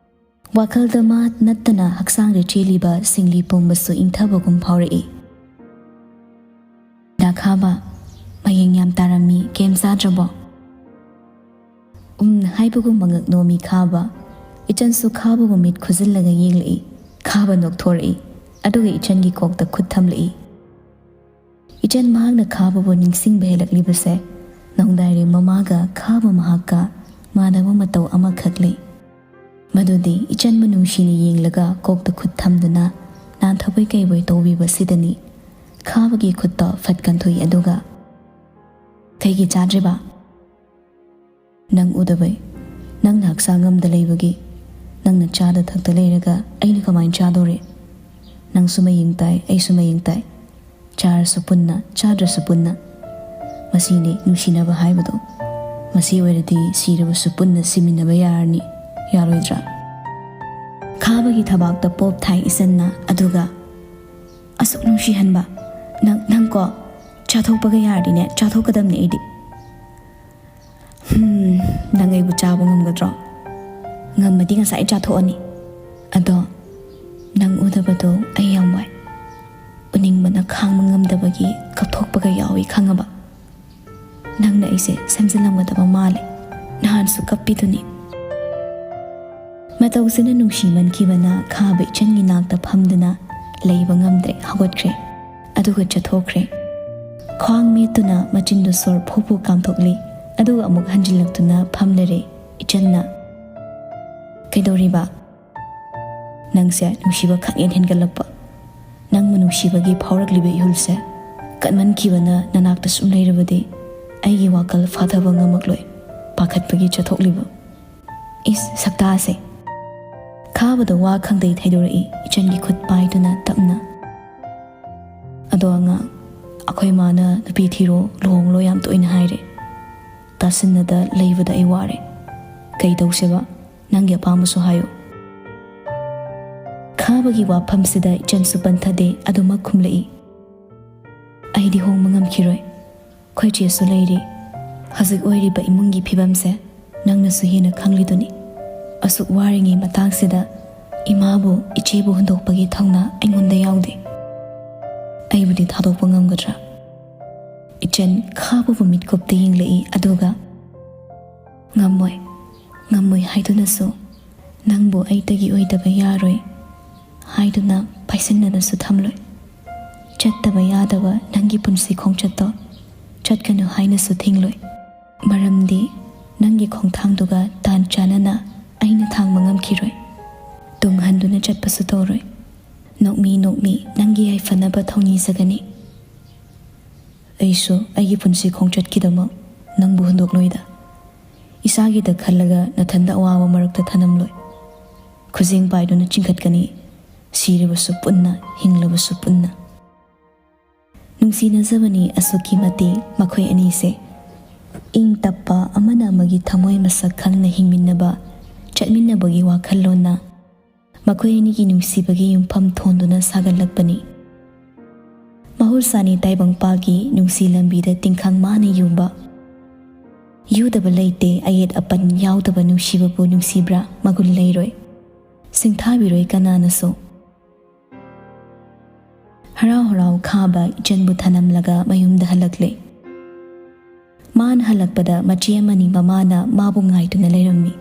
ꯋꯥꯈꯜꯗ ꯃꯥ ꯅꯠꯇꯅ ꯍꯛꯆꯥꯡꯗ ꯆꯦꯜꯂꯤꯕ ꯁꯤꯡꯂꯤ ꯄꯨꯝꯕꯁꯨ ꯏꯪꯊꯕꯒꯨꯝ ꯐꯥꯎꯔꯛꯏ꯫ "ꯗꯥ ꯈꯥꯕ, ꯃꯌꯦꯡ ꯌꯥꯝ ꯇꯥꯔꯝꯃꯤ, ꯀꯩꯝ ꯆꯥꯗ꯭ꯔꯕꯣ?" "ꯎꯝ" ꯍꯥꯏꯕꯒꯨꯝ ꯃꯉꯛ ꯅꯣꯝꯃꯤ ꯈꯥꯕ꯫ ꯏꯆꯟꯁꯨ ꯈꯥꯕꯕꯨ ꯃꯤꯠ ꯈꯨꯖꯤꯜꯂꯒ ꯌꯦꯡꯂꯛꯏ꯫ ꯈꯥꯕ ꯅꯣꯛꯊꯣꯔꯛꯏ, ꯑꯗꯨꯒ ꯏꯆꯟꯒꯤ ꯀꯣꯛꯇ ꯈꯨꯠ ꯊꯝꯂꯛꯏ꯫ ꯏꯆꯟ ꯃꯍꯥꯛꯅ ꯈꯥꯕꯕꯨ ꯅꯤꯡꯁꯤꯡꯕ ꯍꯦꯜꯂꯛꯂꯤꯕꯁꯦ ꯅꯣꯡꯗꯥꯏꯔꯦꯝ ꯃꯃꯥꯒ ꯈꯥꯕ ꯃꯍꯥꯛꯀ ꯃꯥꯟꯅꯕ ꯃꯇꯧ ꯑꯃꯈꯛ ꯂꯩ꯫ ꯃꯗꯨꯗꯤ ꯏꯆꯟꯕꯨ ꯅꯨꯡꯁꯤꯅ ꯌꯦꯡꯂꯒ ꯀꯣꯛꯇ ꯈꯨꯠ ꯊꯝꯗꯨꯅ ꯅꯥꯟꯊꯕꯣꯏ ꯀꯩꯕꯣꯏ ꯇꯧꯕꯤꯕꯁꯤꯗꯅꯤ꯫ ꯈꯥꯕꯒꯤ ꯈꯨꯠꯇ ꯐꯠ ꯀꯟꯊꯣꯛꯏ ꯑꯗꯨꯒ, "ꯀꯩꯒꯤ ꯆꯥꯗ꯭ꯔꯤꯕ?" "ꯅꯪ ꯎꯗꯕꯩ꯫ ꯅꯪꯅ ꯍꯛꯆꯥꯡ ꯑꯃꯗ ꯂꯩꯕꯒꯤ꯫ ꯅꯪꯅ ꯆꯥꯗ ꯊꯛꯇ ꯂꯩꯔꯒ ꯑꯩꯅ ꯀꯃꯥꯏꯅ ꯆꯥꯗꯣꯔꯤ? ꯅꯪꯁꯨ ꯃꯌꯦꯡ ꯇꯥꯏ, ꯑꯩꯁꯨ ꯃꯌꯦꯡ ꯇꯥꯏ꯫ ꯆꯥꯔꯁꯨ ꯄꯨꯟꯅ, ꯆꯥꯗ꯭ꯔꯁꯨ ꯄꯨꯟꯅ꯫ ꯃꯁꯤꯅꯤ ꯅꯨꯡꯁꯤꯅꯕ ꯍꯥꯏꯕꯗꯣ꯫ ꯃꯁꯤ ꯑꯣꯏꯔꯗꯤ ꯁꯤꯔꯕꯁꯨ ꯄꯨꯟꯅ ꯁꯤꯃꯤꯟꯅꯕ ꯌꯥꯔꯅꯤ꯫ ꯌꯥꯔꯣꯏꯗ꯭ꯔꯥ?" ꯈꯥꯕꯒꯤ ꯊꯕꯥꯛꯇ ꯄꯣꯞ ꯊꯥꯏ ꯏꯆꯟꯅ, ꯑꯗꯨꯒ, "ꯑꯁꯨꯛ ꯅꯨꯡꯁꯤꯍꯟꯕ ꯅꯪ, ꯅꯪꯀꯣ, ꯆꯥꯊꯣꯛꯄꯒ ꯌꯥꯔꯗꯤꯅꯦ, ꯆꯥꯊꯣꯛꯀꯗꯕꯅꯦ ꯑꯩꯗꯤ꯫" "ꯍꯝ, ꯅꯪ ꯑꯩꯕꯨ ꯆꯥꯕ ꯉꯝꯒꯗ꯭ꯔꯣ?" "ꯉꯝꯃꯗꯤ ꯉꯁꯥꯏ ꯆꯥꯊꯣꯛꯑꯅꯤ꯫ ꯑꯗꯣ ꯅꯪ ꯎꯗꯕꯗꯣ ꯑꯩ ꯌꯥꯝ ꯋꯥꯏ꯫ ꯎꯅꯤꯡꯕꯅ ꯈꯥꯡꯕ ꯉꯝꯗꯕꯒꯤ ꯀꯞꯊꯣꯛꯄꯒ ꯌꯥꯎꯏ, ꯈꯪꯉꯕ? ꯅꯪꯅ ꯑꯩꯁꯦ ꯁꯦꯝꯖꯤꯜꯂꯝꯒꯗꯕ ꯃꯥꯜꯂꯦ꯫ ꯅꯍꯥꯟꯁꯨ ꯀꯞꯄꯤꯗꯨꯅꯤ꯫" ꯃꯇꯧꯁꯤꯅ ꯅꯨꯡꯁꯤꯃꯟꯈꯤꯕꯅ ꯈꯥꯕ ꯏꯆꯟꯒꯤ ꯅꯥꯛꯇ ꯐꯝꯗꯨꯅ ꯂꯩꯕ ꯉꯝꯗ꯭ꯔꯦ, ꯍꯧꯒꯠꯈ꯭ꯔꯦ꯫ ꯑꯗꯨꯒ ꯆꯠꯊꯣꯛꯈ꯭ꯔꯦ꯫ ꯈ꯭ꯋꯥꯡ ꯃꯦꯠꯇꯨꯅ ꯃꯆꯤꯟꯗꯨ ꯁꯣꯔ ꯐꯨ ꯐꯨ ꯀꯥꯝꯊꯣꯛꯂꯤ, ꯑꯗꯨꯒ ꯑꯃꯨꯛ ꯍꯟꯖꯤꯜꯂꯛꯇꯨꯅ ꯐꯝꯂꯔꯦ꯫ ꯏꯆꯟꯅ, "ꯀꯩꯗꯧꯔꯤꯕ?" "ꯅꯪꯁꯦ ꯅꯨꯡꯁꯤꯕ ꯈꯪꯍꯦꯟ ꯍꯦꯟꯒꯠꯂꯛꯄ꯫ ꯅꯪꯕꯨ ꯅꯨꯡꯁꯤꯕꯒꯤ ꯐꯥꯎꯔꯛꯂꯤꯕ ꯏꯍꯨꯜꯁꯦ ꯀꯟꯃꯟꯈꯤꯕꯅ ꯅꯅꯥꯛꯇ ꯁꯨꯝ ꯂꯩꯔꯕꯗꯤ ꯑꯩꯒꯤ ꯋꯥꯈꯜ ꯐꯥꯊꯕ ꯉꯝꯃꯛꯂꯣꯏ, ꯄꯥꯈꯠꯄꯒꯤ ꯆꯠꯊꯣꯛꯂꯤꯕ꯫" ꯏꯁ, ꯁꯛꯇꯥꯁꯦ! ꯈꯥꯕꯗ ꯋꯥ ꯈꯪꯗꯩ ꯊꯩꯗꯣꯔꯛꯏ, ꯏꯆꯟꯒꯤ ꯈꯨꯠ ꯄꯥꯏꯗꯨꯅ ꯇꯞꯅ꯫ "ꯑꯗꯣ ꯑꯉꯥꯡ, ꯑꯩꯈꯣꯏ ꯃꯥꯅ ꯅꯨꯄꯤ ꯊꯤꯔꯣ, ꯂꯨꯍꯣꯡꯂꯣ ꯌꯥꯝ ꯇꯣꯏꯅ ꯍꯥꯏꯔꯦ꯫ ꯇꯥꯁꯤꯟꯅꯗ ꯂꯩꯕꯗ ꯑꯩ ꯋꯥꯔꯦ꯫ ꯀꯩ ꯇꯧꯁꯦꯕ? ꯅꯪꯒꯤ ꯑꯄꯥꯝꯕꯁꯨ ꯍꯥꯏꯌꯨ꯫" ꯈꯥꯕꯒꯤ ꯋꯥꯐꯝꯁꯤꯗ ꯏꯆꯟꯁꯨ ꯄꯟꯊꯗꯦ, ꯑꯗꯨꯃꯛ ꯈꯨꯝꯂꯛꯏ꯫ "ꯑꯩꯗꯤ ꯍꯣꯡꯕ ꯉꯝꯈꯤꯔꯣꯏ꯫ ꯑꯩꯈꯣꯏ ꯆꯦꯁꯨ ꯂꯩꯔꯤ, ꯍꯧꯖꯤꯛ ꯑꯣꯏꯔꯤꯕ ꯏꯃꯨꯡꯒꯤ ꯐꯤꯕꯝꯁꯦ ꯅꯪꯅꯁꯨ ꯍꯦꯟꯅ ꯈꯪꯂꯤꯗꯨꯅꯤ꯫ ꯑꯁꯨꯛ ꯋꯥꯔꯤꯉꯩ ꯃꯇꯥꯡꯁꯤꯗ ꯏꯃꯥꯕꯨ, ꯏꯆꯦꯕꯨ ꯍꯨꯟꯗꯣꯛꯄꯒꯤ ꯊꯧꯅꯥ ꯑꯩꯉꯣꯟꯗ ꯌꯥꯎꯗꯦ꯫ ꯑꯩꯕꯨꯗꯤ ꯊꯥꯗꯣꯛꯄ ꯉꯝꯒꯗ꯭ꯔꯥ? ꯏꯆꯟ ꯈꯥꯕꯕꯨ ꯃꯤꯠꯀꯨꯞꯇ ꯌꯦꯡꯂꯛꯏ, ꯑꯗꯨꯒ, "ꯉꯝꯃꯣꯏ, ꯉꯝꯃꯣꯏ ꯍꯥꯏꯗꯨꯅꯁꯨ, ꯅꯪꯕꯨ ꯑꯩꯇꯒꯤ ꯑꯣꯏꯗꯕ ꯌꯥꯔꯣꯏ ꯍꯥꯏꯗꯨꯅ ꯄꯥꯏꯁꯤꯟꯅꯅꯁꯨ ꯊꯝꯂꯣꯏ꯫ ꯆꯠꯇꯕ ꯌꯥꯗꯕ ꯅꯪꯒꯤ ꯄꯨꯟꯁꯤ ꯈꯣꯡꯆꯠꯇꯣ ꯆꯠꯀꯅꯨ ꯍꯥꯏꯅꯁꯨ ꯊꯤꯡꯂꯣꯏ꯫ ꯃꯔꯝꯗꯤ ꯅꯪꯒꯤ ꯈꯣꯡꯊꯥꯡꯗꯨꯒ ꯇꯥꯟ ꯆꯥꯅꯅ ꯑꯩꯅ ꯊꯥꯡꯕ ꯉꯝꯈꯤꯔꯣꯏ꯫ ꯇꯨꯡ ꯍꯟꯗꯨꯅ ꯆꯠꯄꯁꯨ ꯇꯧꯔꯣꯏ꯫ ꯅꯣꯛꯃꯤ ꯅꯣꯛꯃꯤ ꯅꯪꯒꯤ ꯌꯥꯏꯐꯅꯕ ꯊꯧꯅꯤꯖꯒꯅꯤ꯫ ꯑꯩꯁꯨ ꯑꯩꯒꯤ ꯄꯨꯟꯁꯤ ꯈꯣꯡꯆꯠꯀꯤꯗꯃꯛ ꯅꯪꯕꯨ ꯍꯨꯟꯗꯣꯛꯂꯣꯏꯗ꯫ ꯏꯁꯥꯒꯤꯗ ꯈꯜꯂꯒ ꯅꯊꯟꯗ ꯑꯋꯥꯕ ꯃꯔꯛꯇ ꯊꯅꯝꯂꯣꯏ꯫ ꯈꯨꯖꯦꯡ ꯄꯥꯏꯗꯨꯅ ꯆꯤꯡꯈꯠꯀꯅꯤ, ꯁꯤꯔꯕꯁꯨ ꯄꯨꯟꯅ, ꯍꯤꯡꯂꯕꯁꯨ ꯄꯨꯟꯅ"꯫ ꯅꯨꯡꯁꯤꯅꯖꯕꯅꯤ ꯑꯁꯨꯛꯀꯤ ꯃꯇꯤꯛ ꯃꯈꯣꯏ ꯑꯅꯤꯁꯦ꯫ ꯏꯪ ꯇꯞꯄ, ꯑꯃꯅ ꯑꯃꯒꯤ ꯊꯃꯣꯏ ꯃꯁꯛ ꯈꯪꯅ ꯍꯤꯡꯃꯤꯟꯅꯕ, ꯆꯠꯃꯤꯟꯅꯕꯒꯤ ꯋꯥꯈꯜꯂꯣꯟꯅ ꯃꯈꯣꯏ ꯑꯅꯤꯒꯤ ꯅꯨꯡꯁꯤꯕꯒꯤ ꯌꯨꯝꯐꯝ ꯊꯣꯟꯗꯨꯅ ꯁꯥꯒꯠꯂꯛꯄꯅꯤ꯫ ꯃꯍꯧꯁꯥꯅꯤ ꯇꯥꯏꯕꯪꯄꯥꯜꯒꯤ ꯅꯨꯡꯁꯤ ꯂꯝꯕꯤꯗ ꯇꯤꯡꯈꯪ ꯃꯥꯅ ꯌꯨꯡꯕ꯫ ꯌꯨꯗꯕ ꯂꯩꯇꯦ, ꯑꯌꯦꯠ ꯑꯄꯟ ꯌꯥꯎꯗꯕ ꯅꯨꯡꯁꯤꯕꯕꯨ ꯅꯨꯡꯁꯤꯕ꯭ꯔꯥ? ꯃꯒꯨꯟ ꯂꯩꯔꯣꯏ꯫ ꯁꯤꯡꯊꯥꯕꯤꯔꯣꯏ ꯀꯅꯥꯅꯁꯨ꯫ ꯍꯔꯥꯎ ꯍꯔꯥꯎ ꯈꯥꯕ ꯏꯆꯟꯕꯨ ꯊꯅꯝꯂꯒ ꯃꯌꯨꯝꯗ ꯍꯜꯂꯛꯂꯦ꯫ ꯃꯥꯅ ꯍꯜꯂꯛꯄꯗ ꯃꯆꯦ ꯑꯃꯅꯤ ꯃꯃꯥꯅ ꯃꯥꯕꯨ ꯉꯥꯏꯗꯨꯅ ꯂꯩꯔꯝꯃꯤ꯫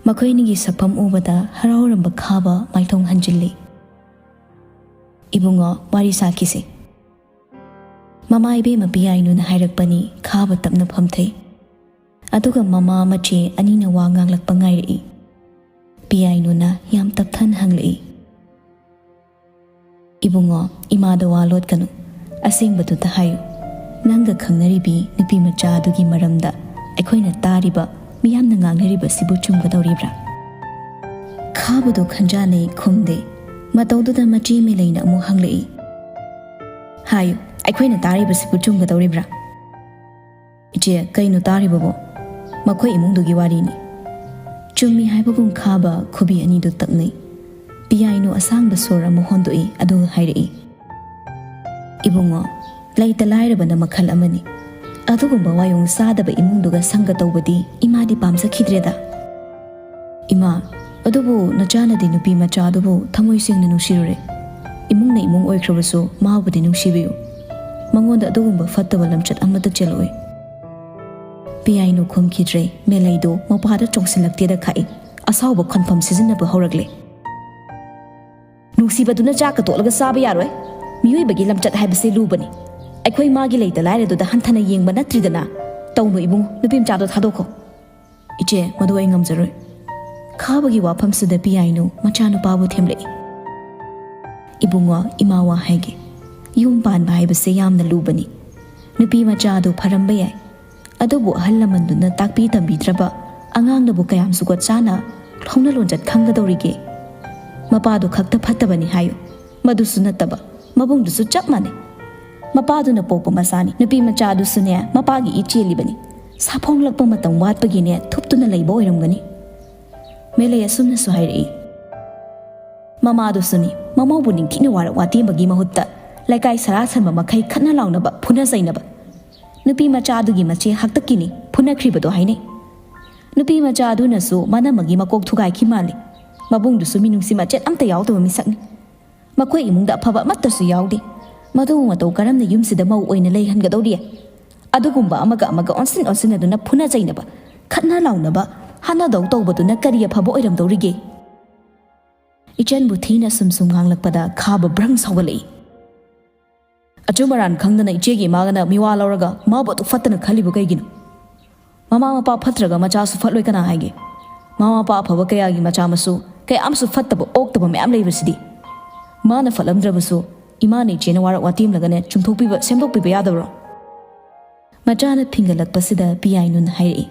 ꯃꯈꯣꯏ ꯑꯅꯤꯒꯤ ꯁꯛꯐꯝ ꯎꯕꯗ ꯍꯔꯥꯎꯔꯝꯕ ꯈꯥꯕ ꯃꯥꯏꯊꯣꯡ ꯍꯟꯖꯤꯜꯂꯤ꯫ "ꯏꯕꯨꯡꯉꯣ, ꯋꯥꯔꯤ ꯁꯥꯈꯤꯁꯤ"꯫ ꯃꯃꯥ ꯏꯕꯦꯝꯃ ꯄꯤꯌꯥꯏꯅꯨꯅ ꯍꯥꯏꯔꯛꯄꯅꯤ꯫ ꯈꯥꯕ ꯇꯞꯅ ꯐꯝꯊꯩ꯫ ꯑꯗꯨꯒ ꯃꯃꯥ ꯃꯆꯦ ꯑꯅꯤꯅ ꯋꯥ ꯉꯥꯡꯂꯛꯄ ꯉꯥꯏꯔꯛꯏ꯫ ꯄꯤꯌꯥꯏꯅꯨꯅ ꯌꯥꯝ ꯇꯞꯊꯅ ꯍꯪꯂꯛꯏ, "ꯏꯕꯨꯡꯉꯣ, ꯏꯃꯥꯗ ꯋꯥ ꯂꯣꯠꯀꯅꯨ꯫ ꯑꯁꯦꯡꯕꯗꯨꯗ ꯍꯥꯏꯌꯨ꯫ ꯅꯪꯒ ꯈꯪꯅꯔꯤꯕꯤ ꯅꯨꯄꯤ ꯃꯆꯥ ꯑꯗꯨꯒꯤ ꯃꯔꯝꯗ ꯑꯩꯈꯣꯏꯅ ꯇꯥꯔꯤꯕ, ꯃꯤꯌꯥꯝꯅ ꯉꯥꯡꯅꯔꯤꯕꯁꯤꯕꯨ ꯆꯨꯝꯒꯗꯧꯔꯤꯕ꯭ꯔꯥ?" ꯈꯥꯕꯗꯨ ꯈꯟꯖꯥꯅꯩ, ꯈꯨꯝꯗꯦ꯫ ꯃꯇꯧꯗꯨꯗ ꯃꯆꯦ ꯃꯦꯂꯩꯅ ꯑꯃꯨꯛ ꯍꯪꯂꯛꯏ, "ꯍꯥꯏꯌꯨ, ꯑꯩꯈꯣꯏꯅ ꯇꯥꯔꯤꯕꯁꯤꯕꯨ ꯆꯨꯝꯒꯗꯧꯔꯤꯕ꯭ꯔꯥ?" "ꯏꯆꯦ, ꯀꯩꯅꯣ ꯇꯥꯔꯤꯕꯕꯣ? ꯃꯈꯣꯏ ꯏꯃꯨꯡꯗꯨꯒꯤ ꯋꯥꯔꯤꯅꯤ"꯫ ꯆꯨꯝꯃꯤ ꯍꯥꯏꯕꯒꯨꯝ ꯈꯥꯕ ꯈꯨꯕꯤ ꯑꯅꯤꯗꯨ ꯇꯛꯅꯩ꯫ ꯄꯤꯌꯥꯏꯅꯨ ꯑꯁꯥꯡꯕ ꯁꯣꯔ ꯑꯃ ꯍꯣꯟꯗꯣꯛꯏ, ꯑꯗꯨꯒ ꯍꯥꯏꯔꯛꯏ, "ꯏꯕꯨꯡꯉꯣ, ꯂꯩꯇ ꯂꯥꯏꯔꯕꯅ ꯃꯈꯜ ꯑꯃꯅꯤ꯫ ꯑꯗꯨꯒꯨꯝꯕ ꯋꯥꯌꯣꯡ ꯆꯥꯗꯕ ꯏꯃꯨꯡꯗꯨꯒ ꯁꯪꯒ ꯇꯧꯕꯗꯤ ꯏꯃꯥꯗꯤ ꯄꯥꯝꯖꯈꯤꯗ꯭ꯔꯦꯗ꯫ "ꯏꯃꯥ, ꯑꯗꯨꯕꯨ ꯅꯆꯥꯅꯗꯤ ꯅꯨꯄꯤ ꯃꯆꯥꯗꯨꯕꯨ ꯊꯃꯣꯏ ꯁꯦꯡꯅ ꯅꯨꯡꯁꯤꯔꯨꯔꯦ꯫ ꯏꯃꯨꯡꯅ ꯏꯃꯨꯡ ꯑꯣꯏꯈ꯭ꯔꯕꯁꯨ ꯃꯥꯕꯨꯗꯤ ꯅꯨꯡꯁꯤꯕꯤꯌꯨ꯫ ꯃꯉꯣꯟꯗ ꯑꯗꯨꯒꯨꯝꯕ ꯐꯠꯇꯕ ꯂꯝꯆꯠ ꯑꯃꯠꯇ ꯆꯦꯜꯂꯛꯑꯣꯏ"꯫ ꯄꯤꯌꯥꯏꯅꯨ ꯈꯨꯝꯈꯤꯗ꯭ꯔꯦ꯫ ꯃꯦꯂꯩꯗꯣ ꯃꯄꯥꯗ ꯆꯣꯡꯁꯤꯜꯂꯛꯇꯦꯗ ꯈꯥꯛꯏ꯫ ꯑꯁꯥꯎꯕ ꯈꯣꯟꯐꯝ ꯁꯤꯖꯤꯟꯅꯕ ꯍꯧꯔꯛꯂꯦ꯫ "ꯅꯨꯡꯁꯤꯕꯗꯨꯅ ꯆꯥꯛꯀ ꯇꯣꯠꯂꯒ ꯆꯥꯕ ꯌꯥꯔꯣꯏ꯫ ꯃꯤꯑꯣꯏꯕꯒꯤ ꯂꯝꯆꯠ ꯍꯥꯏꯕꯁꯦ ꯂꯨꯕꯅꯤ꯫ ꯑꯩꯈꯣꯏ ꯃꯥꯒꯤ ꯂꯩꯇ ꯂꯥꯏꯔꯗꯨꯗ ꯍꯟꯊꯅ ꯌꯦꯡꯕ ꯅꯠꯇ꯭ꯔꯤꯗꯅ꯫ ꯇꯧꯅꯨ ꯏꯕꯨꯡ, ꯅꯨꯄꯤ ꯃꯆꯥꯗꯣ ꯊꯥꯗꯣꯛꯈꯣ"꯫ "ꯏꯆꯦ, ꯃꯗꯨ ꯑꯩ ꯉꯝꯖꯔꯣꯏ"꯫ ꯈꯥꯕꯒꯤ ꯋꯥꯐꯝꯁꯤꯗ ꯄꯤꯌꯥꯏꯅꯨ ꯃꯆꯥꯅꯨꯄꯥꯕꯨ ꯊꯦꯝꯂꯛꯏ꯫ "ꯏꯕꯨꯡꯉꯣ, ꯏꯃꯥ ꯋꯥ ꯍꯥꯏꯒꯦ꯫ ꯌꯨꯝ ꯄꯥꯟꯕ ꯍꯥꯏꯕꯁꯦ ꯌꯥꯝꯅ ꯂꯨꯕꯅꯤ꯫ ꯅꯨꯄꯤ ꯃꯆꯥ ꯑꯗꯨ ꯐꯔꯝꯕ ꯌꯥꯏ, ꯑꯗꯨꯕꯨ ꯑꯍꯜ ꯂꯃꯟꯗꯨꯅ ꯇꯥꯛꯄꯤ ꯇꯝꯕꯤꯗ꯭ꯔꯕ ꯑꯉꯥꯡꯅꯕꯨ ꯀꯌꯥꯝ ꯖꯨꯒꯣꯠ ꯆꯥꯅ ꯍꯧꯅ ꯂꯣꯟꯆꯠ ꯈꯪꯒꯗꯧꯔꯤꯒꯦ? ꯃꯄꯥꯗꯨ ꯈꯛꯇ ꯐꯠꯇꯕꯅꯤ ꯍꯥꯏꯌꯨ꯫ ꯃꯗꯨꯁꯨ ꯅꯠꯇꯕ, ꯃꯕꯨꯡꯗꯨꯁꯨ ꯆꯞ ꯃꯥꯟꯅꯩ꯫ ꯃꯄꯥꯗꯨꯅ ꯄꯣꯛꯄ ꯃꯆꯥꯅꯤ꯫ ꯅꯨꯄꯤ ꯃꯆꯥ ꯑꯗꯨꯁꯨꯅꯦ, ꯃꯄꯥꯒꯤ ꯏ ꯆꯦꯜꯂꯤꯕꯅꯤ꯫ ꯁꯥꯐꯣꯡꯂꯛꯄ ꯃꯇꯝ ꯋꯥꯠꯄꯒꯤꯅꯦ ꯊꯨꯞꯇꯨꯅ ꯂꯩꯕ ꯑꯣꯏꯔꯝꯒꯅꯤ"꯫ ꯃꯦꯂꯩ ꯑꯁꯨꯝꯅꯁꯨ ꯍꯥꯏꯔꯛꯏ꯫ "ꯃꯃꯥꯗꯨꯁꯨꯅꯤ, ꯃꯃꯧꯕꯨ ꯅꯤꯡꯊꯤꯅ ꯋꯥꯔꯛ ꯋꯥꯇꯦꯝꯕꯒꯤ ꯃꯍꯨꯠꯇ ꯂꯩꯀꯥꯏ ꯁꯔꯥ ꯁꯟꯕ ꯃꯈꯩ ꯈꯠꯅ ꯂꯥꯎꯅꯕ, ꯐꯨꯅ ꯆꯩꯅꯕ꯫ ꯅꯨꯄꯤ ꯃꯆꯥ ꯑꯗꯨꯒꯤ ꯃꯆꯦ ꯍꯥꯛꯇꯛꯀꯤꯅꯤ ꯐꯨꯅꯈ꯭ꯔꯤꯕꯗꯣ ꯍꯥꯏꯅꯩ꯫ ꯅꯨꯄꯤ ꯃꯆꯥ ꯑꯗꯨꯅꯁꯨ ꯃꯅꯝꯃꯒꯤ ꯃꯀꯣꯛ ꯊꯨꯒꯥꯏꯈꯤ ꯃꯥꯜꯂꯤ꯫ ꯃꯕꯨꯡꯗꯨꯁꯨ ꯃꯤꯅꯨꯡꯁꯤ ꯃꯆꯦꯠ ꯑꯝꯇ ꯌꯥꯎꯗꯕ ꯃꯤꯁꯛꯅꯤ꯫ ꯃꯈꯣꯏ ꯏꯃꯨꯡꯗ ꯑꯐꯕ ꯑꯃꯠꯇꯁꯨ ꯌꯥꯎꯗꯦ꯫ ꯃꯗꯨꯕꯨ ꯃꯇꯧ ꯀꯔꯝꯅ ꯌꯨꯝꯁꯤꯗ ꯃꯧ ꯑꯣꯏꯅ ꯂꯩꯍꯟꯒꯗꯧꯔꯤ? ꯑꯗꯨꯒꯨꯝꯕ ꯑꯃꯒ ꯑꯃꯒ ꯑꯣꯟꯁꯤꯟ ꯑꯣꯟꯁꯤꯟꯅꯗꯨꯅ ꯐꯨꯅ ꯆꯩꯅꯕ, ꯈꯠꯅ ꯂꯥꯎꯅꯕ, ꯍꯥꯠꯅꯗꯧ ꯇꯧꯕꯗꯨꯅ ꯀꯔꯤ ꯑꯐꯕ ꯑꯣꯏꯔꯝꯗꯧꯔꯤꯒꯦ?" ꯏꯆꯟꯕꯨ ꯊꯤꯅ ꯁꯨꯝ ꯁꯨꯝ ꯉꯥꯡꯂꯛꯄꯗ ꯈꯥꯕ ꯕ꯭ꯔꯪ ꯁꯧꯒꯠꯂꯛꯏ꯫ "ꯑꯆꯨꯝ ꯑꯔꯥꯟ ꯈꯪꯗꯅ ꯏꯆꯦꯒꯤ ꯏꯃꯥꯒꯅ ꯃꯤꯋꯥ ꯂꯧꯔꯒ ꯃꯥꯕꯨ ꯑꯗꯨꯛ ꯐꯠꯇꯅ ꯈꯜꯂꯤꯕ ꯀꯩꯒꯤꯅꯣ? ꯃꯃꯥ ꯃꯄꯥ ꯐꯠꯇ꯭ꯔꯒ ꯃꯆꯥꯁꯨ ꯐꯠꯂꯣꯏ ꯀꯅꯥ ꯍꯥꯏꯒꯦ? ꯃꯃꯥ ꯃꯄꯥ ꯑꯐꯕ ꯀꯌꯥꯒꯤ ꯃꯆꯥ ꯃꯁꯨ ꯀꯌꯥ ꯑꯃꯁꯨ ꯐꯠꯇꯕ, ꯑꯣꯛꯇꯕ ꯃꯌꯥꯝ ꯂꯩꯕꯁꯤꯗꯤ꯫ ꯃꯥꯅ ꯐꯠꯂꯝꯗ꯭ꯔꯕꯁꯨ ꯏꯃꯥꯅ ꯏꯆꯦꯅ ꯋꯥꯔꯛ ꯋꯥꯇꯦꯝꯂꯒꯅꯦ ꯆꯨꯝꯊꯣꯛꯄꯤꯕ, ꯁꯦꯝꯗꯣꯛꯄꯤꯕ ꯌꯥꯗꯕ꯭ꯔꯣ?" ꯃꯆꯥꯅ ꯐꯤꯡꯒꯠꯂꯛꯄꯁꯤꯗ ꯄꯤꯌꯥꯏꯅꯨꯅ ꯍꯥꯏꯔꯛꯏ꯫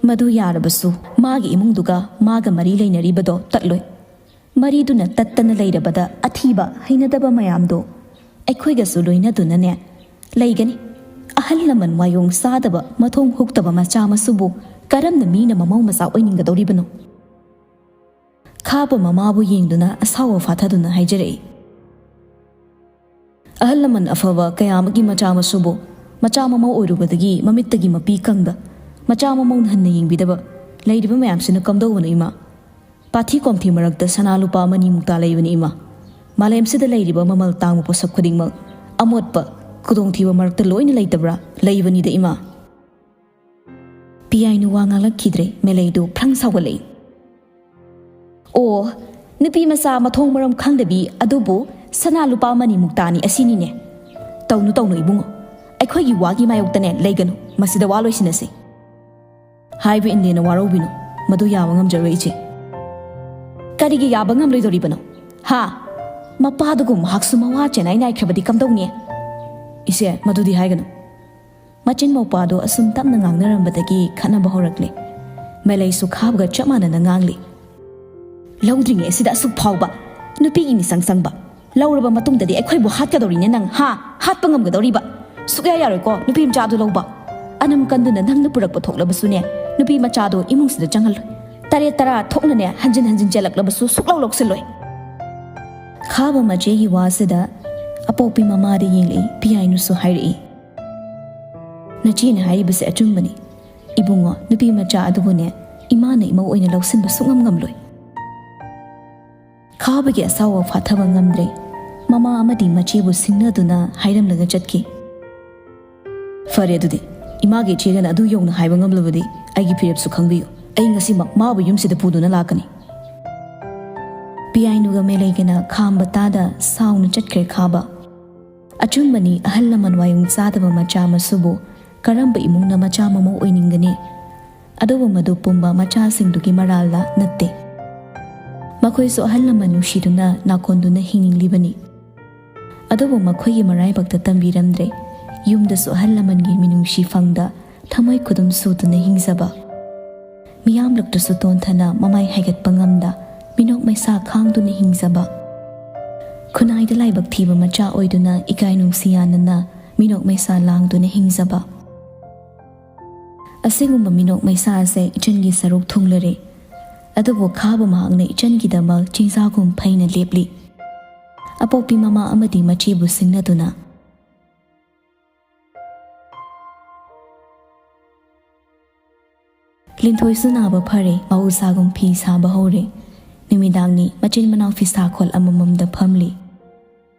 "ꯃꯗꯨ ꯌꯥꯔꯕꯁꯨ ꯃꯥꯒꯤ ꯏꯃꯨꯡꯗꯨꯒ ꯃꯥꯒ ꯃꯔꯤ ꯂꯩꯅꯔꯤꯕꯗꯣ ꯇꯠꯂꯣꯏ꯫ ꯃꯔꯤꯗꯨꯅ ꯇꯠꯇꯅ ꯂꯩꯔꯕꯗ ꯑꯊꯤꯕ, ꯍꯩꯅꯗꯕ ꯃꯌꯥꯝꯗꯣ ꯑꯩꯈꯣꯏꯒꯁꯨ ꯂꯣꯏꯅꯗꯨꯅꯅꯦ ꯂꯩꯒꯅꯤ꯫ ꯑꯍꯜ ꯂꯃꯟ ꯋꯥꯌꯣꯡ ꯆꯥꯗꯕ, ꯃꯊꯣꯡ ꯍꯨꯛꯇꯕ ꯃꯆꯥ ꯃꯁꯨꯕꯨ ꯀꯔꯝꯅ ꯃꯤꯅ ꯃꯃꯧ ꯃꯆꯥ ꯑꯣꯏꯅꯤꯡꯒꯗꯧꯔꯤꯕꯅꯣ?" ꯈꯥꯕ ꯃꯃꯥꯕꯨ ꯌꯦꯡꯗꯨꯅ ꯑꯁꯥꯎꯕ ꯐꯥꯊꯗꯨꯅ ꯍꯥꯏꯖꯔꯛꯏ꯫ "ꯑꯍꯜ ꯂꯃꯟ ꯑꯐꯕ ꯀꯌꯥ ꯑꯃꯒꯤ ꯃꯆꯥ ꯃꯁꯨꯕꯨ ꯃꯆꯥ ꯃꯃꯧ ꯑꯣꯏꯔꯨꯕꯗꯒꯤ ꯃꯃꯤꯠꯇꯒꯤ ꯃꯄꯤ ꯀꯪꯗ, ꯃꯆꯥ ꯃꯃꯧꯅ ꯍꯟꯅ ꯌꯦꯡꯕꯤꯗꯕ ꯂꯩꯔꯤꯕ ꯃꯌꯥꯝꯁꯤꯅ ꯀꯝꯗꯧꯕꯅꯣ ꯏꯃꯥ? ꯄꯥꯊꯤ ꯀꯣꯝꯊꯤ ꯃꯔꯛꯇ ꯁꯅꯥ ꯂꯨꯄꯥ ꯑꯃꯅꯤ ꯃꯨꯛꯇ ꯂꯩꯕꯅꯤ ꯏꯃꯥ꯫ ꯃꯥꯂꯦꯝꯁꯤꯗ ꯂꯩꯔꯤꯕ ꯃꯃꯜ ꯇꯥꯡꯕ ꯄꯣꯠꯁꯛ ꯈꯨꯗꯤꯡꯃꯛ ꯑꯃꯣꯠꯄ, ꯈꯨꯗꯣꯡꯊꯤꯕ ꯃꯔꯛꯇ ꯂꯣꯏꯅ ꯂꯩꯇꯕ꯭ꯔꯥ? ꯂꯩꯕꯅꯤꯗ ꯏꯃꯥ꯫ ꯄꯤꯌꯥꯏꯅꯨ ꯋꯥ ꯉꯥꯡꯂꯛꯈꯤꯗ꯭ꯔꯦ꯫ ꯃꯦꯂꯩꯗꯨ ꯐ꯭ꯔꯪ ꯁꯥꯎꯒꯠꯂꯛꯏ꯫ ꯑꯣ, ꯅꯨꯄꯤ ꯃꯆꯥ ꯃꯊꯣꯡ ꯃꯔꯝ ꯈꯪꯗꯕꯤ ꯑꯗꯨꯕꯨ ꯁꯅꯥ ꯂꯨꯄꯥ ꯑꯃꯅꯤ ꯃꯨꯛꯇꯅꯤ ꯑꯁꯤꯅꯤꯅꯦ꯫ ꯇꯧꯅꯨ, ꯇꯧꯅꯨ ꯏꯕꯨꯡꯉꯣ, ꯑꯩꯈꯣꯏꯒꯤ ꯋꯥꯒꯤ ꯃꯥꯌꯣꯛꯇꯅꯦ ꯂꯩꯒꯅꯨ꯫ ꯃꯁꯤꯗ ꯋꯥ ꯂꯣꯏꯁꯤꯟꯅꯁꯤ꯫ ꯍꯥꯏꯕ ꯏꯟꯗꯦꯅ ꯋꯥꯔꯧꯕꯤꯅꯨ, ꯃꯗꯨ ꯌꯥꯕ ꯉꯝꯖꯔꯣꯏ ꯏꯆꯦ꯫ ꯀꯔꯤꯒꯤ ꯌꯥꯕ ꯉꯝꯂꯣꯏꯗꯧꯔꯤꯕꯅꯣ? ꯍꯥ? ꯃꯄꯥꯗꯨꯒꯨꯝ ꯃꯍꯥꯛꯁꯨ ꯃꯋꯥ ꯆꯦꯟꯅꯥꯏ ꯅꯥꯏꯈ꯭ꯔꯕꯗꯤ ꯀꯝꯗꯧꯅꯤ? ꯏꯆꯦ, ꯃꯗꯨꯗꯤ ꯍꯥꯏꯒꯅꯨ꯫ ꯃꯆꯤꯟ ꯃꯧꯄꯥꯗꯣ ꯑꯁꯨꯝ ꯇꯞꯅ ꯉꯥꯡꯅꯔꯝꯕꯗꯒꯤ ꯈꯠꯅꯕ ꯍꯧꯔꯛꯂꯦ꯫ ꯃꯦꯂꯩꯁꯨ ꯈꯥꯕꯒ ꯆꯞ ꯃꯥꯟꯅꯅ ꯉꯥꯡꯂꯤ꯫ ꯂꯧꯗ꯭ꯔꯤꯉꯩ ꯑꯁꯤꯗ ꯑꯁꯨꯛ ꯐꯥꯎꯕ ꯅꯨꯄꯤꯒꯤ ꯃꯤꯆꯪ ꯆꯪꯕ꯫ ꯂꯧꯔꯕ ꯃꯇꯨꯡꯗꯗꯤ ꯑꯩꯈꯣꯏꯕꯨ ꯍꯥꯠꯀꯗꯧꯔꯤꯅꯦ ꯅꯪ, ꯍꯥ? ꯍꯥꯠꯄ ꯉꯝꯒꯗꯧꯔꯤꯕ? ꯁꯨꯛꯌꯥ ꯌꯥꯔꯣꯏꯀꯣ ꯅꯨꯄꯤ ꯃꯆꯥꯗꯨ ꯂꯧꯕ꯫ ꯑꯅꯝ ꯀꯟꯗꯨꯅ ꯅꯪꯅ ꯄꯨꯔꯛꯄ ꯊꯣꯛꯂꯕꯁꯨꯅꯦ, ꯅꯨꯄꯤ ꯃꯆꯥꯗꯣ ꯏꯃꯨꯡꯁꯤꯗ ꯆꯪꯍꯜꯂꯣꯏ꯫ ꯇꯔꯦꯠ ꯇꯔꯥ ꯊꯣꯛꯅꯅꯦ ꯍꯟꯖꯤꯟ ꯍꯟꯖꯤꯟ ꯆꯦꯜꯂꯛꯂꯕꯁꯨ ꯁꯨꯛꯂꯧ ꯂꯧꯁꯤꯜꯂꯣꯏ꯫ ꯈꯥꯕ ꯃꯆꯦꯒꯤ ꯋꯥꯁꯤꯗ ꯑꯄꯣꯛꯄꯤ ꯃꯃꯥꯗ ꯌꯦꯡꯂꯛꯏ꯫ ꯄꯤꯌꯥꯏꯅꯨꯁꯨ ꯍꯥꯏꯔꯛꯏ꯫ ꯅꯆꯦꯅ ꯍꯥꯏꯔꯤꯕꯁꯦ ꯑꯆꯨꯝꯕꯅꯤ꯫ ꯏꯕꯨꯡꯉꯣ, ꯅꯨꯄꯤ ꯃꯆꯥ ꯑꯗꯨꯕꯨꯅꯦ, ꯏꯃꯥꯅ ꯏꯃꯧ ꯑꯣꯏꯅ ꯂꯧꯁꯤꯟꯕ ꯁꯨꯡꯉꯝ ꯉꯝꯂꯣꯏ꯫ ꯈꯥꯕꯒꯤ ꯑꯁꯥꯎꯕ ꯐꯥꯊꯕ ꯉꯝꯗ꯭ꯔꯦ꯫ ꯃꯃꯥ ꯑꯃꯗꯤ ꯃꯆꯦꯕꯨ ꯁꯤꯡꯅꯗꯨꯅ ꯍꯥꯏꯔꯝꯂꯒ ꯆꯠꯈꯤ꯫ ꯐꯔꯦ ꯑꯗꯨꯗꯤ, ꯏꯃꯥꯒ ꯏꯆꯦꯒꯅ ꯑꯗꯨ ꯌꯧꯅ ꯍꯥꯏꯕ ꯉꯝꯂꯕꯗꯤ ꯑꯩꯒꯤ ꯐꯤꯔꯦꯞꯁꯨ ꯈꯪꯕꯤꯌꯨ꯫ ꯑꯩ ꯉꯁꯤꯃꯛ ꯃꯥꯕꯨ ꯌꯨꯝꯁꯤꯗ ꯄꯨꯗꯨꯅ ꯂꯥꯛꯀꯅꯤ꯫ ꯄꯤꯌꯥꯏꯅꯨꯒ ꯃꯦꯂꯩꯒꯅ ꯈꯥꯝꯕ ꯇꯥꯗ ꯁꯥꯎꯅ ꯆꯠꯈ꯭ꯔꯦ ꯈꯥꯕ꯫ ꯑꯆꯨꯝꯕꯅꯤ, ꯑꯍꯜ ꯂꯃꯟ ꯋꯥꯌꯨꯡ ꯆꯥꯗꯕ ꯃꯆꯥ ꯃꯁꯨꯕꯨ ꯀꯔꯝꯕ ꯏꯃꯨꯡꯅ ꯃꯆꯥ ꯃꯃꯧ ꯑꯣꯏꯅꯤꯡꯒꯅꯤ? ꯑꯗꯨꯕꯨ ꯃꯗꯨ ꯄꯨꯝꯕ ꯃꯆꯥꯁꯤꯡꯗꯨꯒꯤ ꯃꯔꯥꯜꯂ? ꯅꯠꯇꯦ꯫ ꯃꯈꯣꯏꯁꯨ ꯑꯍꯜ ꯂꯃꯟ ꯅꯨꯡꯁꯤꯗꯨꯅ ꯅꯥꯀꯣꯟꯗꯨꯅ ꯍꯤꯡꯅꯤꯡꯂꯤꯕꯅꯤ꯫ ꯑꯗꯨꯕꯨ ꯃꯈꯣꯏꯒꯤ ꯃꯔꯥꯏꯕꯛꯇ ꯇꯝꯕꯤꯔꯝꯗ꯭ꯔꯦ꯫ ꯌꯨꯝꯗꯁꯨ ꯑꯍꯜ ꯂꯃꯟꯒꯤ ꯃꯤꯅꯨꯡꯁꯤ ꯐꯪꯗ ꯊꯃꯣꯏ ꯈꯨꯗꯨꯝ ꯁꯨꯗꯨꯅ ꯍꯤꯡꯖꯕ꯫ ꯃꯤꯌꯥꯝꯂꯛꯇꯁꯨ ꯇꯣꯟꯊꯅ ꯃꯃꯥꯏ ꯍꯥꯏꯒꯠꯄ ꯉꯝꯗ ꯃꯤꯅꯣꯛ ꯃꯩꯁꯥ ꯈꯥꯡꯗꯨꯅ ꯍꯤꯡꯖꯕ꯫ ꯈꯨꯟꯅꯥꯏꯗ ꯂꯥꯏꯕꯛ ꯊꯤꯕ ꯃꯆꯥ ꯑꯣꯏꯗꯨꯅ ꯏꯀꯥꯏ ꯅꯨꯡꯁꯤ ꯌꯥꯅꯅ ꯃꯤꯅꯣꯛ ꯃꯩꯁꯥ ꯂꯥꯡꯗꯨꯅ ꯍꯤꯡꯖꯕ꯫ ꯑꯁꯤꯒꯨꯝꯕ ꯃꯤꯅꯣꯛ ꯃꯩꯁꯥ ꯑꯁꯦ ꯏꯆꯟꯒꯤ ꯁꯔꯨꯛ ꯊꯨꯡꯂꯔꯦ꯫ ꯑꯗꯨꯕꯨ ꯈꯥꯕ ꯃꯍꯥꯛꯅ ꯏꯆꯟꯒꯤꯗꯃꯛ ꯆꯤꯡꯖꯥꯒꯨꯝ ꯐꯩꯅ ꯂꯦꯞꯂꯤ꯫ ꯑꯄꯣꯛꯄꯤ ꯃꯃꯥ ꯑꯃꯗꯤ ꯃꯆꯦꯕꯨ ꯁꯤꯡꯅꯗꯨꯅ꯫ ꯂꯤꯟꯊꯣꯏꯁꯨ ꯅꯥꯕ ꯐꯔꯦ, ꯃꯍꯧꯁꯥꯒꯨꯝ ꯐꯤ ꯁꯥꯕ ꯍꯧꯔꯦ꯫ ꯅꯨꯃꯤꯗꯥꯡꯅꯤ, ꯃꯆꯤꯟ ꯃꯅꯥꯎ ꯐꯤꯁꯥꯈꯣꯜ ꯑꯃꯃꯝꯗ ꯐꯝꯂꯤ꯫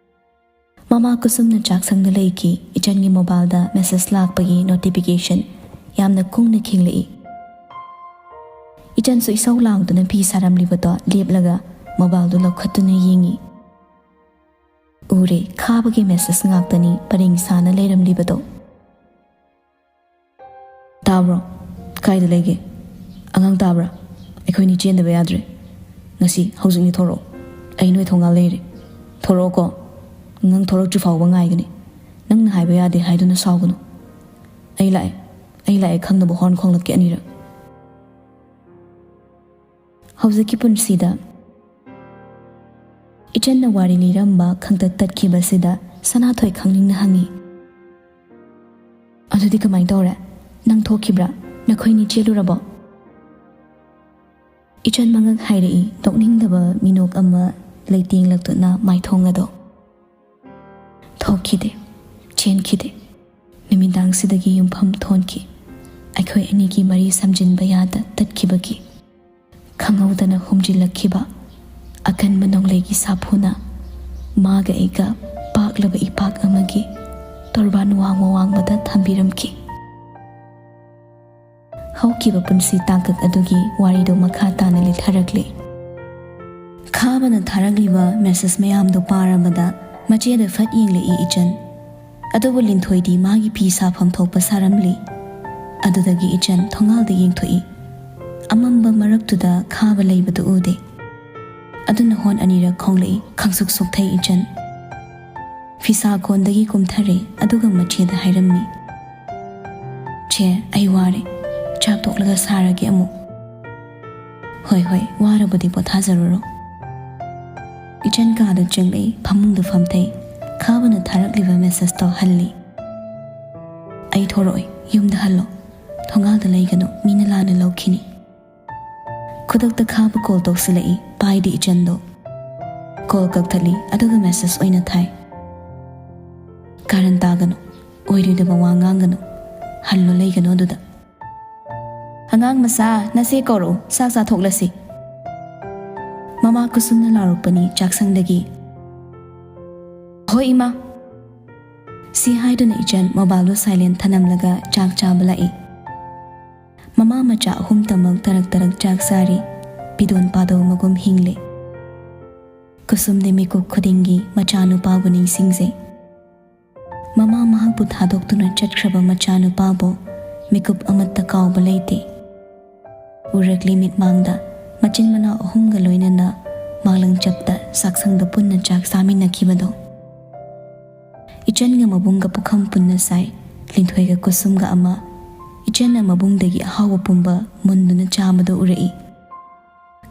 ꯃꯃꯥ ꯀꯨꯁꯨꯝꯅ ꯆꯥꯛꯁꯪꯗ ꯂꯩꯈꯤ꯫ ꯏꯆꯟꯒꯤ ꯃꯣꯕꯥꯏꯜꯗ ꯃꯦꯁꯦꯖ ꯂꯥꯛꯄꯒꯤ ꯅꯣꯇꯤꯐꯤꯀꯦꯁꯟ ꯌꯥꯝꯅ ꯀꯨꯡꯅ ꯈꯤꯡꯂꯛꯏ꯫ ꯏꯆꯟꯁꯨ ꯏꯁꯧ ꯂꯥꯡꯗꯨꯅ ꯐꯤ ꯁꯥꯔꯝꯂꯤꯕꯗꯣ ꯂꯦꯞꯂꯒ ꯃꯣꯕꯥꯏꯜꯗꯨ ꯂꯧꯈꯠꯇꯨꯅ ꯌꯦꯡꯉꯤ꯫ ꯎꯔꯦ, ꯈꯥꯕꯒꯤ ꯃꯦꯁꯦꯖ ꯉꯥꯛꯇꯅꯤ ꯄꯔꯦꯡ ꯁꯥꯅ ꯂꯩꯔꯝꯂꯤꯕꯗꯣ꯫ "ꯇꯥꯕ꯭ꯔꯣ? ꯀꯥꯏꯗ ꯂꯩꯒꯦ? ꯑꯉꯥꯡ ꯇꯥꯕ꯭ꯔꯥ? ꯑꯩꯈꯣꯏꯅꯤ ꯆꯦꯟꯗꯕ ꯌꯥꯗ꯭ꯔꯦ꯫ ꯉꯁꯤ, ꯍꯧꯖꯤꯛꯅꯤ ꯊꯣꯔꯛꯑꯣ꯫ ꯑꯩ ꯅꯣꯏ ꯊꯣꯡꯒꯥꯜ ꯂꯩꯔꯦ꯫ ꯊꯣꯔꯛꯑꯣꯀꯣ꯫ ꯅꯪ ꯊꯣꯔꯛꯇ꯭ꯔꯤ ꯐꯥꯎꯕ ꯉꯥꯏꯒꯅꯤ꯫ ꯅꯪꯅ ꯍꯥꯏꯕ ꯌꯥꯗꯦ ꯍꯥꯏꯗꯨꯅ ꯁꯥꯎꯒꯅꯨ꯫ ꯑꯩ ꯂꯥꯛꯑꯦ, ꯑꯩ ꯂꯥꯛꯑꯦ ꯈꯪꯅꯕ ꯍꯣꯔꯟ ꯈꯣꯡꯂꯛꯀꯦ ꯑꯅꯤꯔꯛ"꯫ ꯍꯧꯖꯤꯛꯀꯤ ꯄꯨꯟꯁꯤꯗ ꯏꯆꯟꯅ ꯋꯥꯔꯤ ꯂꯤꯔꯝꯕ ꯈꯪꯇꯠ ꯇꯠꯈꯤꯕꯁꯤꯗ ꯁꯅꯥꯊꯣꯏ ꯈꯪꯅꯤꯡꯅ ꯍꯪꯉꯤ꯫ "ꯑꯗꯨꯗꯤ ꯀꯃꯥꯏꯅ ꯇꯧꯔꯦ? ꯅꯪ ꯊꯣꯛꯈꯤꯕ꯭ꯔꯥ? ꯅꯈꯣꯏꯅꯤ ꯆꯦꯜꯂꯨꯔꯕꯣ?" ꯏꯆꯟ ꯃꯉꯛ ꯍꯥꯏꯔꯛꯏ, ꯅꯣꯛꯅꯤꯡꯗꯕ ꯃꯤꯅꯣꯛ ꯑꯃ ꯂꯩꯇꯦꯡꯂꯛꯇꯨꯅ ꯃꯥꯏꯊꯣꯡ ꯑꯗꯣ꯫ "ꯊꯣꯛꯈꯤꯗꯦ, ꯆꯦꯟꯈꯤꯗꯦ꯫ ꯅꯨꯃꯤꯗꯥꯡꯁꯤꯗꯒꯤ ꯌꯨꯝꯐꯝ ꯊꯣꯟꯈꯤ꯫ ꯑꯩꯈꯣꯏ ꯑꯅꯤꯒꯤ ꯃꯔꯤ ꯁꯝꯖꯤꯟꯕ ꯌꯥꯗ ꯇꯠꯈꯤꯕꯒꯤ ꯈꯪꯍꯧꯗꯅ ꯍꯨꯝꯖꯤꯜꯂꯛꯈꯤꯕ ꯑꯀꯟꯕ ꯅꯣꯡꯂꯩꯒꯤ ꯁꯥꯐꯨꯅ ꯃꯥꯒ ꯑꯩꯒ ꯄꯥꯛꯂꯕ ꯏꯄꯥꯛ ꯑꯃꯒꯤ ꯇꯣꯔꯕꯥꯟ ꯋꯥꯡꯃ ꯋꯥꯡꯃꯗ ꯊꯝꯕꯤꯔꯝꯈꯤ"꯫ ꯍꯧꯈꯤꯕ ꯄꯨꯟꯁꯤ ꯇꯥꯡꯀꯛ ꯑꯗꯨꯒꯤ ꯋꯥꯔꯤꯗꯨ ꯃꯈꯥ ꯇꯥꯅ ꯂꯤꯊꯔꯛꯂꯤ꯫ ꯈꯥꯕꯅ ꯊꯥꯔꯛꯂꯤꯕ ꯃꯦꯁꯦꯖ ꯃꯌꯥꯝꯗꯨ ꯄꯥꯔꯕꯗ ꯃꯆꯦꯗ ꯐꯠ ꯌꯦꯡꯂꯛꯏ ꯏꯆꯟ꯫ ꯑꯗꯨꯕꯨ ꯂꯤꯟꯊꯣꯏꯗꯤ ꯃꯥꯒꯤ ꯐꯤ ꯁꯥꯐꯝ ꯊꯣꯛꯄ ꯁꯥꯔꯝꯂꯤ꯫ ꯑꯗꯨꯗꯒꯤ ꯏꯆꯟ ꯊꯣꯡꯒꯥꯜꯗ ꯌꯦꯡꯊꯣꯛꯏ꯫ ꯑꯃꯝꯕ ꯃꯔꯛꯇꯨꯗ ꯈꯥꯕ ꯂꯩꯕꯗꯨ ꯎꯗꯦ꯫ ꯑꯗꯨꯅ ꯍꯣꯟ ꯑꯅꯤꯔꯛ ꯈꯣꯡꯂꯛꯏ꯫ ꯈꯪꯁꯨꯛ ꯁꯨꯛꯊꯩ ꯏꯆꯟ꯫ ꯐꯤꯁꯥ ꯀꯣꯟꯗꯒꯤ ꯀꯨꯝꯊꯔꯦ, ꯑꯗꯨꯒ ꯃꯆꯦꯗ ꯍꯥꯏꯔꯝꯃꯤ, "ꯆꯦ, ꯑꯩ ꯋꯥꯔꯦ꯫ ꯆꯥꯛ ꯇꯣꯛꯂꯒ ꯁꯥꯔꯒꯦ ꯑꯃꯨꯛ"꯫ "ꯍꯣꯏ, ꯍꯣꯏ, ꯋꯥꯔꯕꯗꯤ ꯄꯣꯊꯥꯖꯔꯨꯔꯣ"꯫ ꯏꯆꯟ ꯀꯥꯗ ꯆꯪꯂꯛꯏ, ꯐꯃꯨꯡꯗ ꯐꯝꯊꯩ꯫ ꯈꯥꯕꯅ ꯊꯥꯔꯛꯂꯤꯕ ꯃꯦꯁꯦꯖꯇꯣ ꯍꯜꯂꯤ꯫ "ꯑꯩ ꯊꯣꯔꯛꯑꯣꯏ, ꯌꯨꯝꯗ ꯍꯜꯂꯣ꯫ ꯊꯣꯡꯒꯥꯜꯗ ꯂꯩꯒꯅꯨ, ꯃꯤꯅ ꯂꯥꯟꯅ ꯂꯧꯈꯤꯅꯤ"꯫ ꯈꯨꯗꯛꯇ ꯈꯥꯕ ꯀꯣꯜ ꯇꯧꯁꯤꯜꯂꯛꯏ, ꯄꯥꯏꯗꯦ ꯏꯆꯟꯗꯣ꯫ ꯀꯣꯜ ꯀꯛꯊꯠꯂꯤ, ꯑꯗꯨꯒ ꯃꯦꯁꯦꯖ ꯑꯣꯏꯅ ꯊꯥꯏ꯫ "ꯀꯥꯔꯟ ꯇꯥꯒꯅꯨ, ꯑꯣꯏꯔꯣꯏꯗꯕ ꯋꯥ ꯉꯥꯡꯒꯅꯨ, ꯍꯜꯂꯣ, ꯂꯩꯒꯅꯨ ꯑꯗꯨꯗ"꯫ "ꯑꯉꯥꯡ ꯃꯆꯥ, ꯅꯆꯦ ꯀꯧꯔꯛꯎ, ꯆꯥꯛ ꯆꯥꯊꯣꯛꯂꯁꯤ꯫" ꯃꯃꯥ ꯀꯨꯁꯨꯝꯅ ꯂꯥꯎꯔꯛꯄꯅꯤ ꯆꯥꯛꯁꯪꯗꯒꯤ꯫ "ꯍꯣꯏ ꯏꯃꯥ꯫" ꯁꯤ ꯍꯥꯏꯗꯨꯅ ꯏꯆꯟ ꯃꯣꯕꯥꯏꯜꯗꯨ ꯁꯥꯏꯂꯦꯟ ꯊꯅꯝꯂꯒ ꯆꯥꯛ ꯆꯥꯕ ꯂꯥꯛꯏ꯫ ꯃꯃꯥ ꯃꯆꯥ ꯑꯍꯨꯝꯇꯃꯛ ꯇꯔꯛ ꯇꯔꯛ ꯆꯥꯛ ꯆꯥꯔꯤ꯫ ꯄꯤꯗꯣꯟ ꯄꯥꯗꯧ ꯃꯒꯨꯝ ꯍꯤꯡꯂꯦ꯫ ꯀꯨꯁꯨꯝꯗꯤ ꯃꯤꯀꯨꯞ ꯈꯨꯗꯤꯡꯒꯤ ꯃꯆꯥꯅꯨꯄꯥꯕꯨ ꯅꯤꯡꯁꯤꯡꯖꯩ꯫ ꯃꯃꯥ ꯃꯍꯥꯛꯄꯨ ꯊꯥꯗꯣꯛꯇꯨꯅ ꯆꯠꯈ꯭ꯔꯕ ꯃꯆꯥꯅꯨꯄꯥꯕꯨ ꯃꯤꯀꯨꯞ ꯑꯃꯠꯇ ꯀꯥꯎꯕ ꯂꯩꯇꯦ꯫ ꯎꯔꯛꯂꯤ ꯃꯤꯠꯃꯥꯡꯗ ꯃꯆꯤꯟ ꯃꯅꯥꯎ ꯑꯍꯨꯝꯒ ꯂꯣꯏꯅꯅ ꯃꯥꯂꯪ ꯆꯞꯇ ꯆꯥꯛꯁꯪꯗ ꯄꯨꯟꯅ ꯆꯥꯛ ꯆꯥꯃꯤꯟꯅꯈꯤꯕꯗꯣ꯫ ꯏꯆꯟꯒ ꯃꯕꯨꯡꯒ ꯄꯨꯈꯝ ꯄꯨꯟꯅ ꯆꯥꯏ꯫ ꯂꯤꯟꯊꯣꯏꯒ ꯀꯨꯁꯨꯝꯒ ꯑꯃ꯫ ꯏꯆꯟꯅ ꯃꯕꯨꯡꯗꯒꯤ ꯑꯍꯥꯎꯕ ꯄꯨꯝꯕ ꯃꯨꯟꯗꯨꯅ ꯆꯥꯕꯗꯨ ꯎꯔꯛꯏ꯫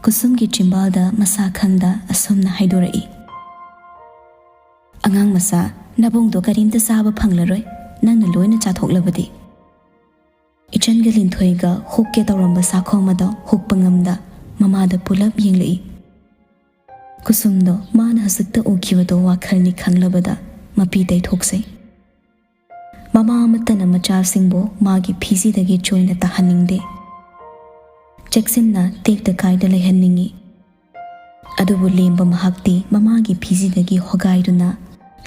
ꯀꯨꯁꯨꯝꯒꯤ ꯆꯤꯝꯕꯥꯜꯗ ꯃꯁꯥ ꯈꯪꯗ ꯑꯁꯨꯝꯅ ꯍꯥꯏꯗꯣꯔꯛꯏ, "ꯑꯉꯥꯡ ꯃꯆꯥ, ꯅꯕꯨꯡꯗꯣ ꯀꯔꯤꯝꯇ ꯆꯥꯕ ꯐꯪꯂꯔꯣꯏ, ꯅꯪꯅ ꯂꯣꯏꯅ ꯆꯥꯊꯣꯛꯂꯕꯗꯤ꯫" ꯏꯆꯟꯒ ꯂꯤꯟꯊꯣꯏꯒ ꯍꯨꯛꯀꯦ ꯇꯧꯔꯝꯕ ꯆꯥꯛꯈꯣꯝ ꯑꯗꯣ ꯍꯨꯛꯄ ꯉꯝꯗ ꯃꯃꯥꯗ ꯄꯨꯂꯞ ꯌꯦꯡꯂꯛꯏ꯫ ꯀꯨꯁꯨꯝꯗꯣ ꯃꯥꯅ ꯍꯧꯖꯤꯛꯇ ꯎꯈꯤꯕꯗꯣ ꯋꯥꯈꯜꯅꯤ ꯈꯪꯂꯕꯗ ꯃꯄꯤ ꯇꯩꯊꯣꯛꯆꯩ꯫ ꯃꯃꯥ ꯑꯃꯠꯇꯅ ꯃꯆꯥꯁꯤꯡꯕꯨ ꯃꯥꯒꯤ ꯐꯤꯖꯤꯗꯒꯤ ꯆꯣꯏꯅ ꯇꯥꯍꯟꯅꯤꯡꯗꯦ꯫ ꯆꯦꯛꯁꯤꯟꯅ ꯇꯦꯛꯇ ꯀꯥꯏꯗ ꯂꯩꯍꯟꯅꯤꯡꯏ꯫ ꯑꯗꯨꯕꯨ ꯂꯦꯝꯕ ꯃꯍꯥꯛꯇꯤ ꯃꯃꯥꯒꯤ ꯐꯤꯖꯤꯗꯒꯤ ꯍꯣꯒꯥꯏꯗꯨꯅ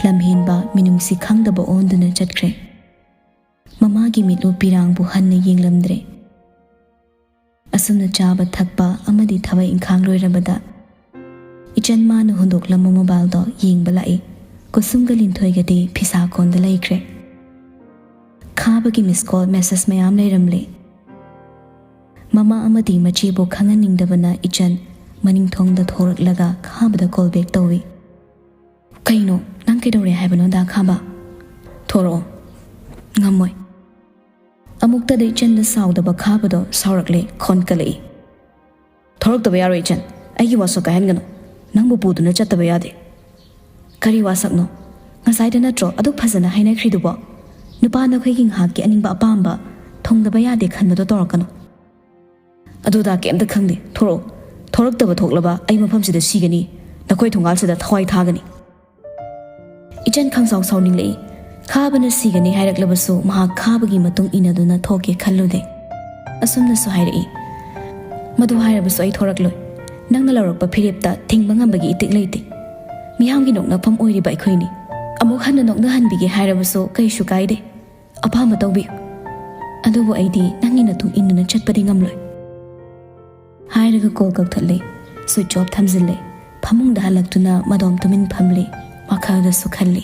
ꯂꯝꯍꯦꯟꯕ ꯃꯤꯅꯨꯡꯁꯤ ꯈꯪꯗꯕ ꯑꯣꯟꯗꯨꯅ ꯆꯠꯈ꯭ꯔꯦ꯫ ꯃꯃꯥꯒꯤ ꯃꯤꯠꯂꯨ ꯄꯤꯔꯥꯡꯕꯨ ꯍꯟꯅ ꯌꯦꯡꯂꯝꯗ꯭ꯔꯦ꯫ ꯑꯁꯨꯝꯅ ꯆꯥꯕ ꯊꯛꯄ ꯑꯃꯗꯤ ꯊꯕꯛ ꯏꯪꯈꯥꯡ ꯂꯣꯏꯔꯕꯗ ꯏꯆꯟ ꯃꯥꯅ ꯍꯨꯟꯗꯣꯛꯂꯝꯕ ꯃꯣꯕꯥꯏꯜꯗꯣ ꯌꯦꯡꯕ ꯂꯥꯛꯏ꯫ ꯀꯨꯁꯨꯝꯒ ꯂꯤꯟꯊꯣꯏꯒꯗꯤ ꯐꯤꯁꯥ ꯀꯣꯟꯗ ꯂꯩꯈ꯭ꯔꯦ꯫ ꯈꯥꯕꯒꯤ ꯃꯤꯁ ꯀꯣꯜ ꯃꯦꯁꯦꯖ ꯃꯌꯥꯝ ꯂꯩꯔꯝꯂꯦ꯫ ꯃꯃꯥ ꯑꯃꯗꯤ ꯃꯆꯦꯕꯨ ꯈꯪꯍꯟꯅꯤꯡꯗꯕꯅ ꯏꯆꯟ ꯃꯅꯤꯡꯊꯣꯡꯗ ꯊꯣꯔꯛꯂꯒ ꯈꯥꯕꯗ ꯀꯣꯜ ꯕꯦꯛ ꯇꯧꯏ꯫ "ꯀꯩꯅꯣ, ꯅꯪ ꯀꯩꯗꯧꯔꯦ ꯍꯥꯏꯕꯅꯣ, ꯗꯥ ꯈꯥꯕ? ꯊꯣꯔꯛꯑꯣ꯫" "ꯉꯝꯃꯣꯏ꯫" ꯑꯃꯨꯛꯇꯗ ꯏꯆꯟꯗ ꯁꯥꯎꯗꯕ ꯈꯥꯕꯗꯣ ꯁꯥꯎꯔꯛꯂꯦ, ꯈꯣꯟꯀꯠꯂꯛꯏ꯫ "ꯊꯣꯔꯛꯇꯕ ꯌꯥꯔꯣꯏ ꯏꯆꯟ, ꯑꯩꯒꯤ ꯋꯥꯁꯛ ꯀꯥꯏꯍꯟꯒꯅꯨ꯫ ꯅꯪꯕꯨ ꯄꯨꯗꯨꯅ ꯆꯠꯇꯕ ꯌꯥꯗꯦ꯫" "ꯀꯔꯤ ꯋꯥꯁꯛꯅꯣ? ꯉꯁꯥꯏꯗ ꯅꯠꯇ꯭ꯔꯣ ꯑꯗꯨꯛ ꯐꯖꯅ ꯍꯥꯏꯅꯈ꯭ꯔꯤꯗꯨꯕꯣ? ꯅꯨꯄꯥ ꯅꯈꯣꯏꯒꯤ ꯉꯥꯏꯍꯥꯛꯀꯤ ꯑꯅꯤꯡꯕ ꯑꯄꯥꯝꯕ ꯊꯨꯡꯗꯕ ꯌꯥꯗꯦ ꯈꯟꯕꯗꯣ ꯇꯧꯔꯛꯀꯅꯨ꯫" "ꯑꯗꯨꯗ ꯀꯩꯝꯇ ꯈꯪꯗꯦ, ꯊꯣꯔꯛꯑꯣ꯫ ꯊꯣꯔꯛꯇꯕ ꯊꯣꯛꯂꯕ ꯑꯩ ꯃꯐꯝꯁꯤꯗ ꯁꯤꯒꯅꯤ꯫ ꯅꯈꯣꯏ ꯊꯣꯡꯒꯥꯜꯁꯤꯗ ꯊꯋꯥꯏ ꯊꯥꯒꯅꯤ꯫" ꯏꯆꯟ ꯈꯪꯁꯥꯎ ꯁꯥꯎꯅꯤꯡꯂꯛꯏ꯫ ꯈꯥꯕꯅ ꯁꯤꯒꯅꯤ ꯍꯥꯏꯔꯛꯂꯕꯁꯨ ꯃꯍꯥꯛ ꯈꯥꯕꯒꯤ ꯃꯇꯨꯡ ꯏꯟꯅꯗꯨꯅ ꯊꯣꯛꯀꯦ ꯈꯜꯂꯨꯗꯦ꯫ ꯑꯁꯨꯝꯅꯁꯨ ꯍꯥꯏꯔꯛꯏ, "ꯃꯗꯨ ꯍꯥꯏꯔꯕꯁꯨ ꯑꯩ ꯊꯣꯔꯛꯂꯣꯏ꯫ ꯅꯪꯅ ꯂꯧꯔꯛꯄ ꯐꯤꯔꯦꯞꯇ ꯊꯤꯡꯕ ꯉꯝꯕꯒꯤ ꯏꯇꯤꯛ ꯂꯩꯇꯦ꯫ ꯃꯤꯌꯥꯝꯒꯤ ꯅꯣꯛꯅꯐꯝ ꯑꯣꯏꯔꯤꯕ ꯑꯩꯈꯣꯏꯅꯤ꯫ ꯑꯃꯨꯛ ꯍꯟꯅ ꯅꯣꯛꯅꯍꯟꯕꯤꯒꯦ ꯍꯥꯏꯔꯕꯁꯨ ꯀꯩꯁꯨ ꯀꯥꯏꯗꯦ꯫ ꯑꯄꯥꯝꯕ ꯇꯧꯕꯤꯌꯨ꯫ ꯑꯗꯨꯕꯨ ꯑꯩꯗꯤ ꯅꯪꯒꯤ ꯅꯇꯨꯡ ꯏꯟꯗꯨꯅ ꯆꯠꯄꯗꯤ ꯉꯝꯂꯣꯏ"꯫ ꯍꯥꯏꯔꯒ ꯀꯣꯜ ꯀꯛꯊꯠꯂꯦ꯫ ꯁ꯭ꯋꯤꯆ ꯑꯣꯐ ꯊꯝꯖꯤꯜꯂꯦ꯫ ꯐꯃꯨꯡꯗ ꯍꯜꯂꯛꯇꯨꯅ ꯃꯗꯣꯝ ꯇꯨꯃꯤꯟ ꯐꯝꯂꯦ꯫ ꯋꯥꯈꯜꯗꯁꯨ ꯈꯜꯂꯤ,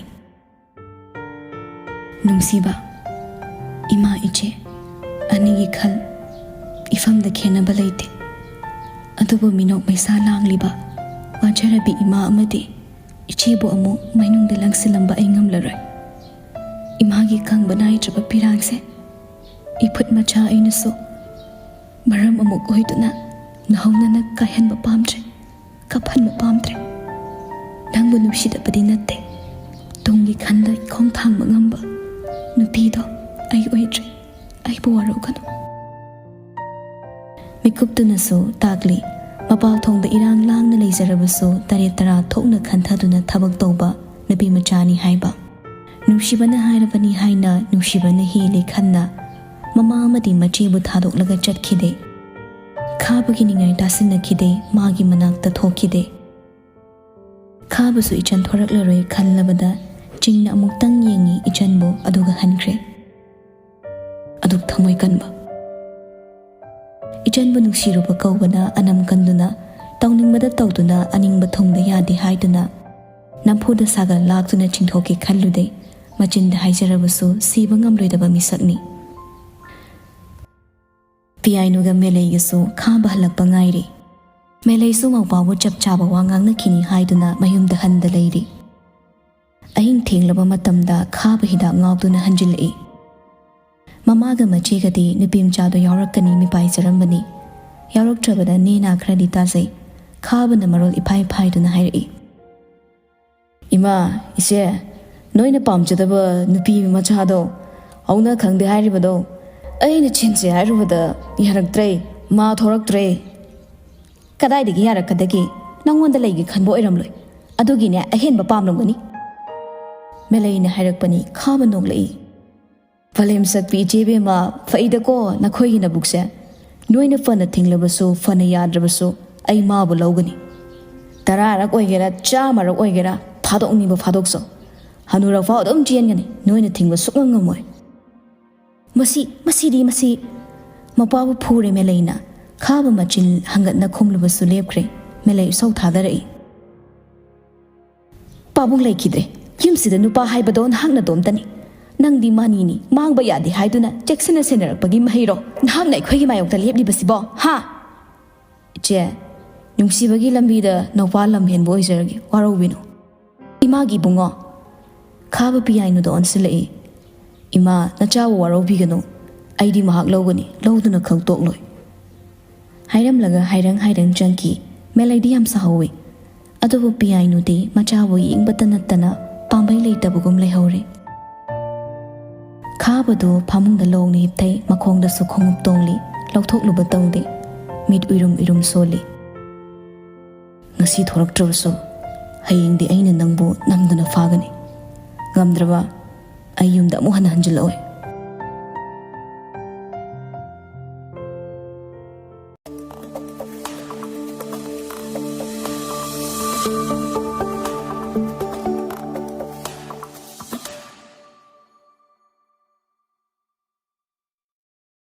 "ꯅꯨꯡꯁꯤꯕ ꯏꯃꯥ ꯏꯆꯦ ꯑꯅꯤꯒꯤ ꯈꯜ ꯏꯐꯝꯗ ꯈꯦꯟꯅꯕ ꯂꯩꯇꯦ꯫ ꯑꯗꯨꯕꯨ ꯃꯤꯅꯣꯛ ꯃꯩꯁꯥ ꯂꯥꯡꯂꯤꯕ ꯋꯥꯖꯔꯕꯤ ꯏꯃꯥ ꯑꯃꯗꯤ ꯏꯆꯦꯕꯨ ꯑꯃꯨꯛ ꯃꯩꯅꯨꯡꯗ ꯂꯪꯁꯤꯜꯂꯝꯕ ꯑꯩ ꯉꯝꯂꯔꯣꯏ꯫ ꯏꯃꯥꯒꯤ ꯈꯪꯕ ꯅꯥꯏꯗ꯭ꯔꯕ ꯄꯤꯔꯥꯡꯁꯦ ꯏꯐꯨꯠ ꯃꯆꯥ ꯑꯩꯅꯁꯨ ꯃꯔꯝ ꯑꯃꯨꯛ ꯑꯣꯏꯗꯨꯅ ꯅꯧꯍꯧꯅꯅ ꯀꯥꯏꯍꯟꯕ ꯄꯥꯝꯗ꯭ꯔꯦ, ꯀꯞꯍꯟꯕ ꯄꯥꯝꯗ꯭ꯔꯦ꯫ ꯅꯪꯕꯨ ꯅꯨꯡꯁꯤꯗꯕꯗꯤ ꯅꯠꯇꯦ꯫ ꯇꯨꯡꯒꯤ ꯈꯟꯗ ꯈꯣꯡ ꯊꯥꯡꯕ ꯉꯝꯕ ꯅꯨꯄꯤꯗꯣ ꯑꯩ ꯑꯣꯏꯗ꯭ꯔꯦ꯫ ꯑꯩꯕꯨ ꯋꯥꯔꯧꯒꯅꯨ"꯫ ꯃꯤꯀꯨꯞꯇꯨꯅꯁꯨ ꯇꯥꯛꯂꯤ, ꯃꯄꯥꯜ ꯊꯣꯡꯗ ꯏꯔꯥꯡ ꯂꯥꯡꯅ ꯂꯩꯖꯔꯕꯁꯨ ꯇꯔꯦꯠ ꯇꯔꯥ ꯊꯣꯛꯅ ꯈꯟꯊꯗꯨꯅ ꯊꯕꯛ ꯇꯧꯕ ꯅꯨꯄꯤ ꯃꯆꯥꯅꯤ ꯍꯥꯏꯕ꯫ ꯅꯨꯡꯁꯤꯕꯅ ꯍꯥꯏꯔꯕꯅꯤ ꯍꯥꯏꯅ ꯅꯨꯡꯁꯤꯕꯅ ꯍꯦꯜꯂꯤ ꯈꯟꯅ ꯃꯃꯥ ꯑꯃꯗꯤ ꯃꯆꯦꯕꯨ ꯊꯥꯗꯣꯛꯂꯒ ꯆꯠꯈꯤꯗꯦ꯫ ꯈꯥꯕꯒꯤ ꯅꯤꯡꯉꯥꯏ ꯇꯥꯁꯤꯟꯅꯈꯤꯗꯦ, ꯃꯥꯒꯤ ꯃꯅꯥꯛꯇ ꯊꯣꯛꯈꯤꯗꯦ꯫ ꯈꯥꯕꯁꯨ ꯏꯆꯟ ꯊꯣꯔꯛꯂꯔꯣꯏ ꯈꯜꯂꯕꯗ ꯆꯤꯡꯅ ꯑꯃꯨꯛꯇꯪ ꯌꯦꯡꯉꯤ ꯏꯆꯟꯕꯨ, ꯑꯗꯨꯒ ꯍꯟꯈ꯭ꯔꯦ꯫ ꯑꯗꯨꯛ ꯊꯃꯣꯏ ꯀꯟꯕ꯫ ꯏꯆꯟꯕꯨ ꯅꯨꯡꯁꯤꯔꯨꯕ ꯀꯧꯕꯅ ꯑꯅꯝ ꯀꯟꯗꯨꯅ, ꯇꯧꯅꯤꯡꯕꯗ ꯇꯧꯗꯨꯅ, ꯑꯅꯤꯡꯕ ꯊꯨꯡꯗ ꯌꯥꯗꯦ ꯍꯥꯏꯗꯨꯅ, ꯅꯝꯐꯨꯗ ꯁꯥꯒ ꯂꯥꯛꯇꯨꯅ ꯆꯤꯡꯊꯣꯛꯀꯦ ꯈꯜꯂꯨꯗꯦ꯫ ꯃꯆꯤꯟꯗ ꯍꯥꯏꯖꯔꯕꯁꯨ ꯁꯤꯕ ꯉꯝꯂꯣꯏꯗꯕ ꯃꯤꯁꯛꯅꯤ꯫ ꯄꯤꯌꯥꯏꯅꯨꯒ ꯃꯦꯂꯩꯒꯁꯨ ꯈꯥꯕ ꯍꯜꯂꯛꯄ ꯉꯥꯏꯔꯤ꯫ ꯃꯦꯂꯩꯁꯨ ꯃꯧꯄꯥꯕꯨ ꯆꯞ ꯆꯥꯕ ꯋꯥ ꯉꯥꯡꯅꯈꯤꯅꯤ ꯍꯥꯏꯗꯨꯅ ꯃꯌꯨꯝꯗ ꯍꯟꯗ ꯂꯩꯔꯤ꯫ ꯑꯍꯤꯡ ꯊꯦꯡꯂꯕ ꯃꯇꯝꯗ ꯈꯥꯕ ꯍꯤꯗꯥꯛ ꯉꯥꯎꯗꯨꯅ ꯍꯟꯖꯤꯜꯂꯛꯏ꯫ ꯃꯃꯥꯒ ꯃꯆꯦꯒꯗꯤ ꯅꯨꯄꯤ ꯃꯆꯥꯗꯣ ꯌꯥꯎꯔꯛꯀꯅꯤ ꯃꯤꯄꯥꯏꯖꯔꯝꯕꯅꯤ꯫ ꯌꯥꯎꯔꯛꯇ꯭ꯔꯕꯗ ꯅꯦꯅꯥ ꯈꯔꯗꯤ ꯇꯥꯖꯩ꯫ ꯈꯥꯕꯅ ꯃꯔꯣꯜ ꯏꯐꯥꯏ ꯐꯥꯏꯗꯨꯅ ꯍꯥꯏꯔꯛꯏ, "ꯏꯃꯥ, ꯏꯆꯦ, ꯅꯣꯏꯅ ꯄꯥꯝꯖꯗꯕ ꯅꯨꯄꯤ ꯃꯆꯥꯗꯣ ꯍꯧꯅ ꯈꯪꯗꯦ ꯍꯥꯏꯔꯤꯕꯗꯣ ꯑꯩꯅ ꯆꯦꯟꯁꯦ ꯍꯥꯏꯔꯨꯕꯗ ꯌꯥꯔꯛꯇ꯭ꯔꯦ, ꯃꯥ ꯊꯣꯔꯛꯇ꯭ꯔꯦ"꯫ "ꯀꯗꯥꯏꯗꯒꯤ ꯌꯥꯔꯛꯀꯗꯒꯦ? ꯅꯪꯉꯣꯟꯗ ꯂꯩꯒꯦ ꯈꯟꯕ ꯑꯣꯏꯔꯝꯂꯣꯏ꯫ ꯑꯗꯨꯒꯤꯅꯦ ꯑꯍꯦꯟꯕ ꯄꯥꯝꯂꯝꯒꯅꯤ"꯫ ꯃꯦꯂꯩꯅ ꯍꯥꯏꯔꯛꯄꯅꯤ꯫ ꯈꯥꯕ ꯅꯣꯛꯂꯛꯏ꯫ ꯄꯂꯦꯝ ꯁꯛꯄꯤ ꯏꯆꯦ ꯕꯦꯝꯃ, ꯐꯩꯗꯀꯣ ꯅꯈꯣꯏꯒꯤ ꯅꯕꯨꯛꯁꯦ꯫ ꯅꯣꯏꯅ ꯐꯅ ꯊꯤꯡꯂꯕꯁꯨ, ꯐꯅ ꯌꯥꯗ꯭ꯔꯕꯁꯨ, ꯑꯩ ꯃꯥꯕꯨ ꯂꯧꯒꯅꯤ꯫ ꯇꯔꯥꯔꯛ ꯑꯣꯏꯒꯦꯔꯥ, ꯆꯥꯝꯃꯔꯛ ꯑꯣꯏꯒꯦꯔꯥ, ꯐꯥꯗꯣꯛꯅꯤꯡꯕ ꯐꯥꯗꯣꯛꯆꯧ꯫ ꯍꯅꯨꯔꯛꯐꯥꯎ ꯑꯗꯨꯝ ꯆꯦꯟꯒꯅꯤ, ꯅꯣꯏꯅ ꯊꯤꯡꯕ ꯁꯨꯛꯉꯝ ꯉꯝꯃꯣꯏ꯫ ꯃꯁꯤ, ꯃꯁꯤꯗꯤ ꯃꯁꯤ꯫ ꯃꯄꯥꯕꯨ ꯐꯨꯔꯦ ꯃꯦꯂꯩꯅ꯫ ꯈꯥꯕ ꯃꯆꯤꯟ ꯍꯪꯒꯠꯅ ꯈꯨꯝꯂꯨꯕꯁꯨ ꯂꯦꯞꯈ꯭ꯔꯦ꯫ ꯃꯦꯂꯩ ꯏꯁꯧ ꯊꯥꯗꯔꯛꯏ꯫ ꯄꯥꯕꯨꯡ ꯂꯩꯈꯤꯗ꯭ꯔꯦ꯫ ꯌꯨꯝꯁꯤꯗ ꯅꯨꯄꯥ ꯍꯥꯏꯕꯗꯣ ꯅꯍꯥꯛ ꯅꯇꯣꯝꯇꯅꯤ꯫ ꯅꯪꯗꯤ ꯃꯥꯅꯤꯅꯤ, ꯃꯥꯡꯕ ꯌꯥꯗꯦ ꯍꯥꯏꯗꯨꯅ ꯆꯦꯛꯁꯤꯟꯅ ꯁꯦꯟꯅꯔꯛꯄꯒꯤ ꯃꯍꯩꯔꯣ ꯅꯍꯥꯛꯅ ꯑꯩꯈꯣꯏꯒꯤ ꯃꯥꯌꯣꯛꯇ ꯂꯦꯞꯂꯤꯕꯁꯤꯕꯣ, ꯍꯥ? ꯏꯆꯦ, ꯅꯨꯡꯁꯤꯕꯒꯤ ꯂꯝꯕꯤꯗ ꯅꯧꯄꯥ ꯂꯝꯍꯦꯟꯕ ꯑꯣꯏꯖꯔꯒꯦ, ꯋꯥꯔꯧꯕꯤꯅꯨ꯫ ꯏꯃꯥꯒꯤ ꯏꯕꯨꯡꯉꯣ꯫ ꯈꯥꯕ ꯄꯤꯌꯥꯏꯅꯨꯗ ꯑꯣꯟꯁꯤꯜꯂꯛꯏ꯫ ꯏꯃꯥ, ꯅꯆꯥꯕꯨ ꯋꯥꯔꯧꯕꯤꯒꯅꯨ꯫ ꯑꯩꯗꯤ ꯃꯍꯥꯛ ꯂꯧꯒꯅꯤ, ꯂꯧꯗꯨꯅ ꯈꯛ ꯇꯣꯛꯂꯣꯏ꯫ ꯍꯥꯏꯔꯝꯂꯒ ꯍꯥꯏꯔꯪ ꯍꯥꯏꯔꯪ ꯆꯪꯈꯤ꯫ ꯃꯦꯂꯩꯗꯤ ꯌꯥꯝ ꯁꯥꯍꯧꯋꯤ꯫ ꯑꯗꯨꯕꯨ ꯄꯤꯌꯥꯏꯅꯨꯗꯤ ꯃꯆꯥꯕꯨ ꯌꯦꯡꯕꯇ ꯅꯠꯇꯅ ꯄꯥꯝꯕꯩ ꯂꯩꯇꯕꯒꯨꯝ ꯂꯩꯍꯧꯔꯦ꯫ ꯈꯥꯕꯗꯨ ꯐꯃꯨꯡꯗ ꯂꯣꯡꯅ ꯍꯤꯞꯊꯩ, ꯃꯈꯣꯡꯗꯁꯨ ꯈꯣꯡꯎꯞ ꯇꯣꯡꯂꯤ, ꯂꯧꯊꯣꯛꯂꯨꯕ ꯇꯧꯗꯦ꯫ ꯃꯤꯠ ꯎꯏꯔꯨꯝ ꯎꯏꯔꯨꯝ ꯁꯣꯜꯂꯤ꯫ ꯉꯁꯤ ꯊꯣꯔꯛꯇ꯭ꯔꯕꯁꯨ, ꯍꯌꯦꯡꯗꯤ ꯑꯩꯅ ꯅꯪꯕꯨ ꯅꯝꯗꯨꯅ ꯐꯥꯒꯅꯤ꯫ ꯉꯝꯗ꯭ꯔꯕ, ꯑꯩ ꯌꯨꯝꯗ ꯑꯃꯨꯛ ꯍꯟꯅ ꯍꯟꯖꯤꯜꯂꯛꯑꯣꯏ꯫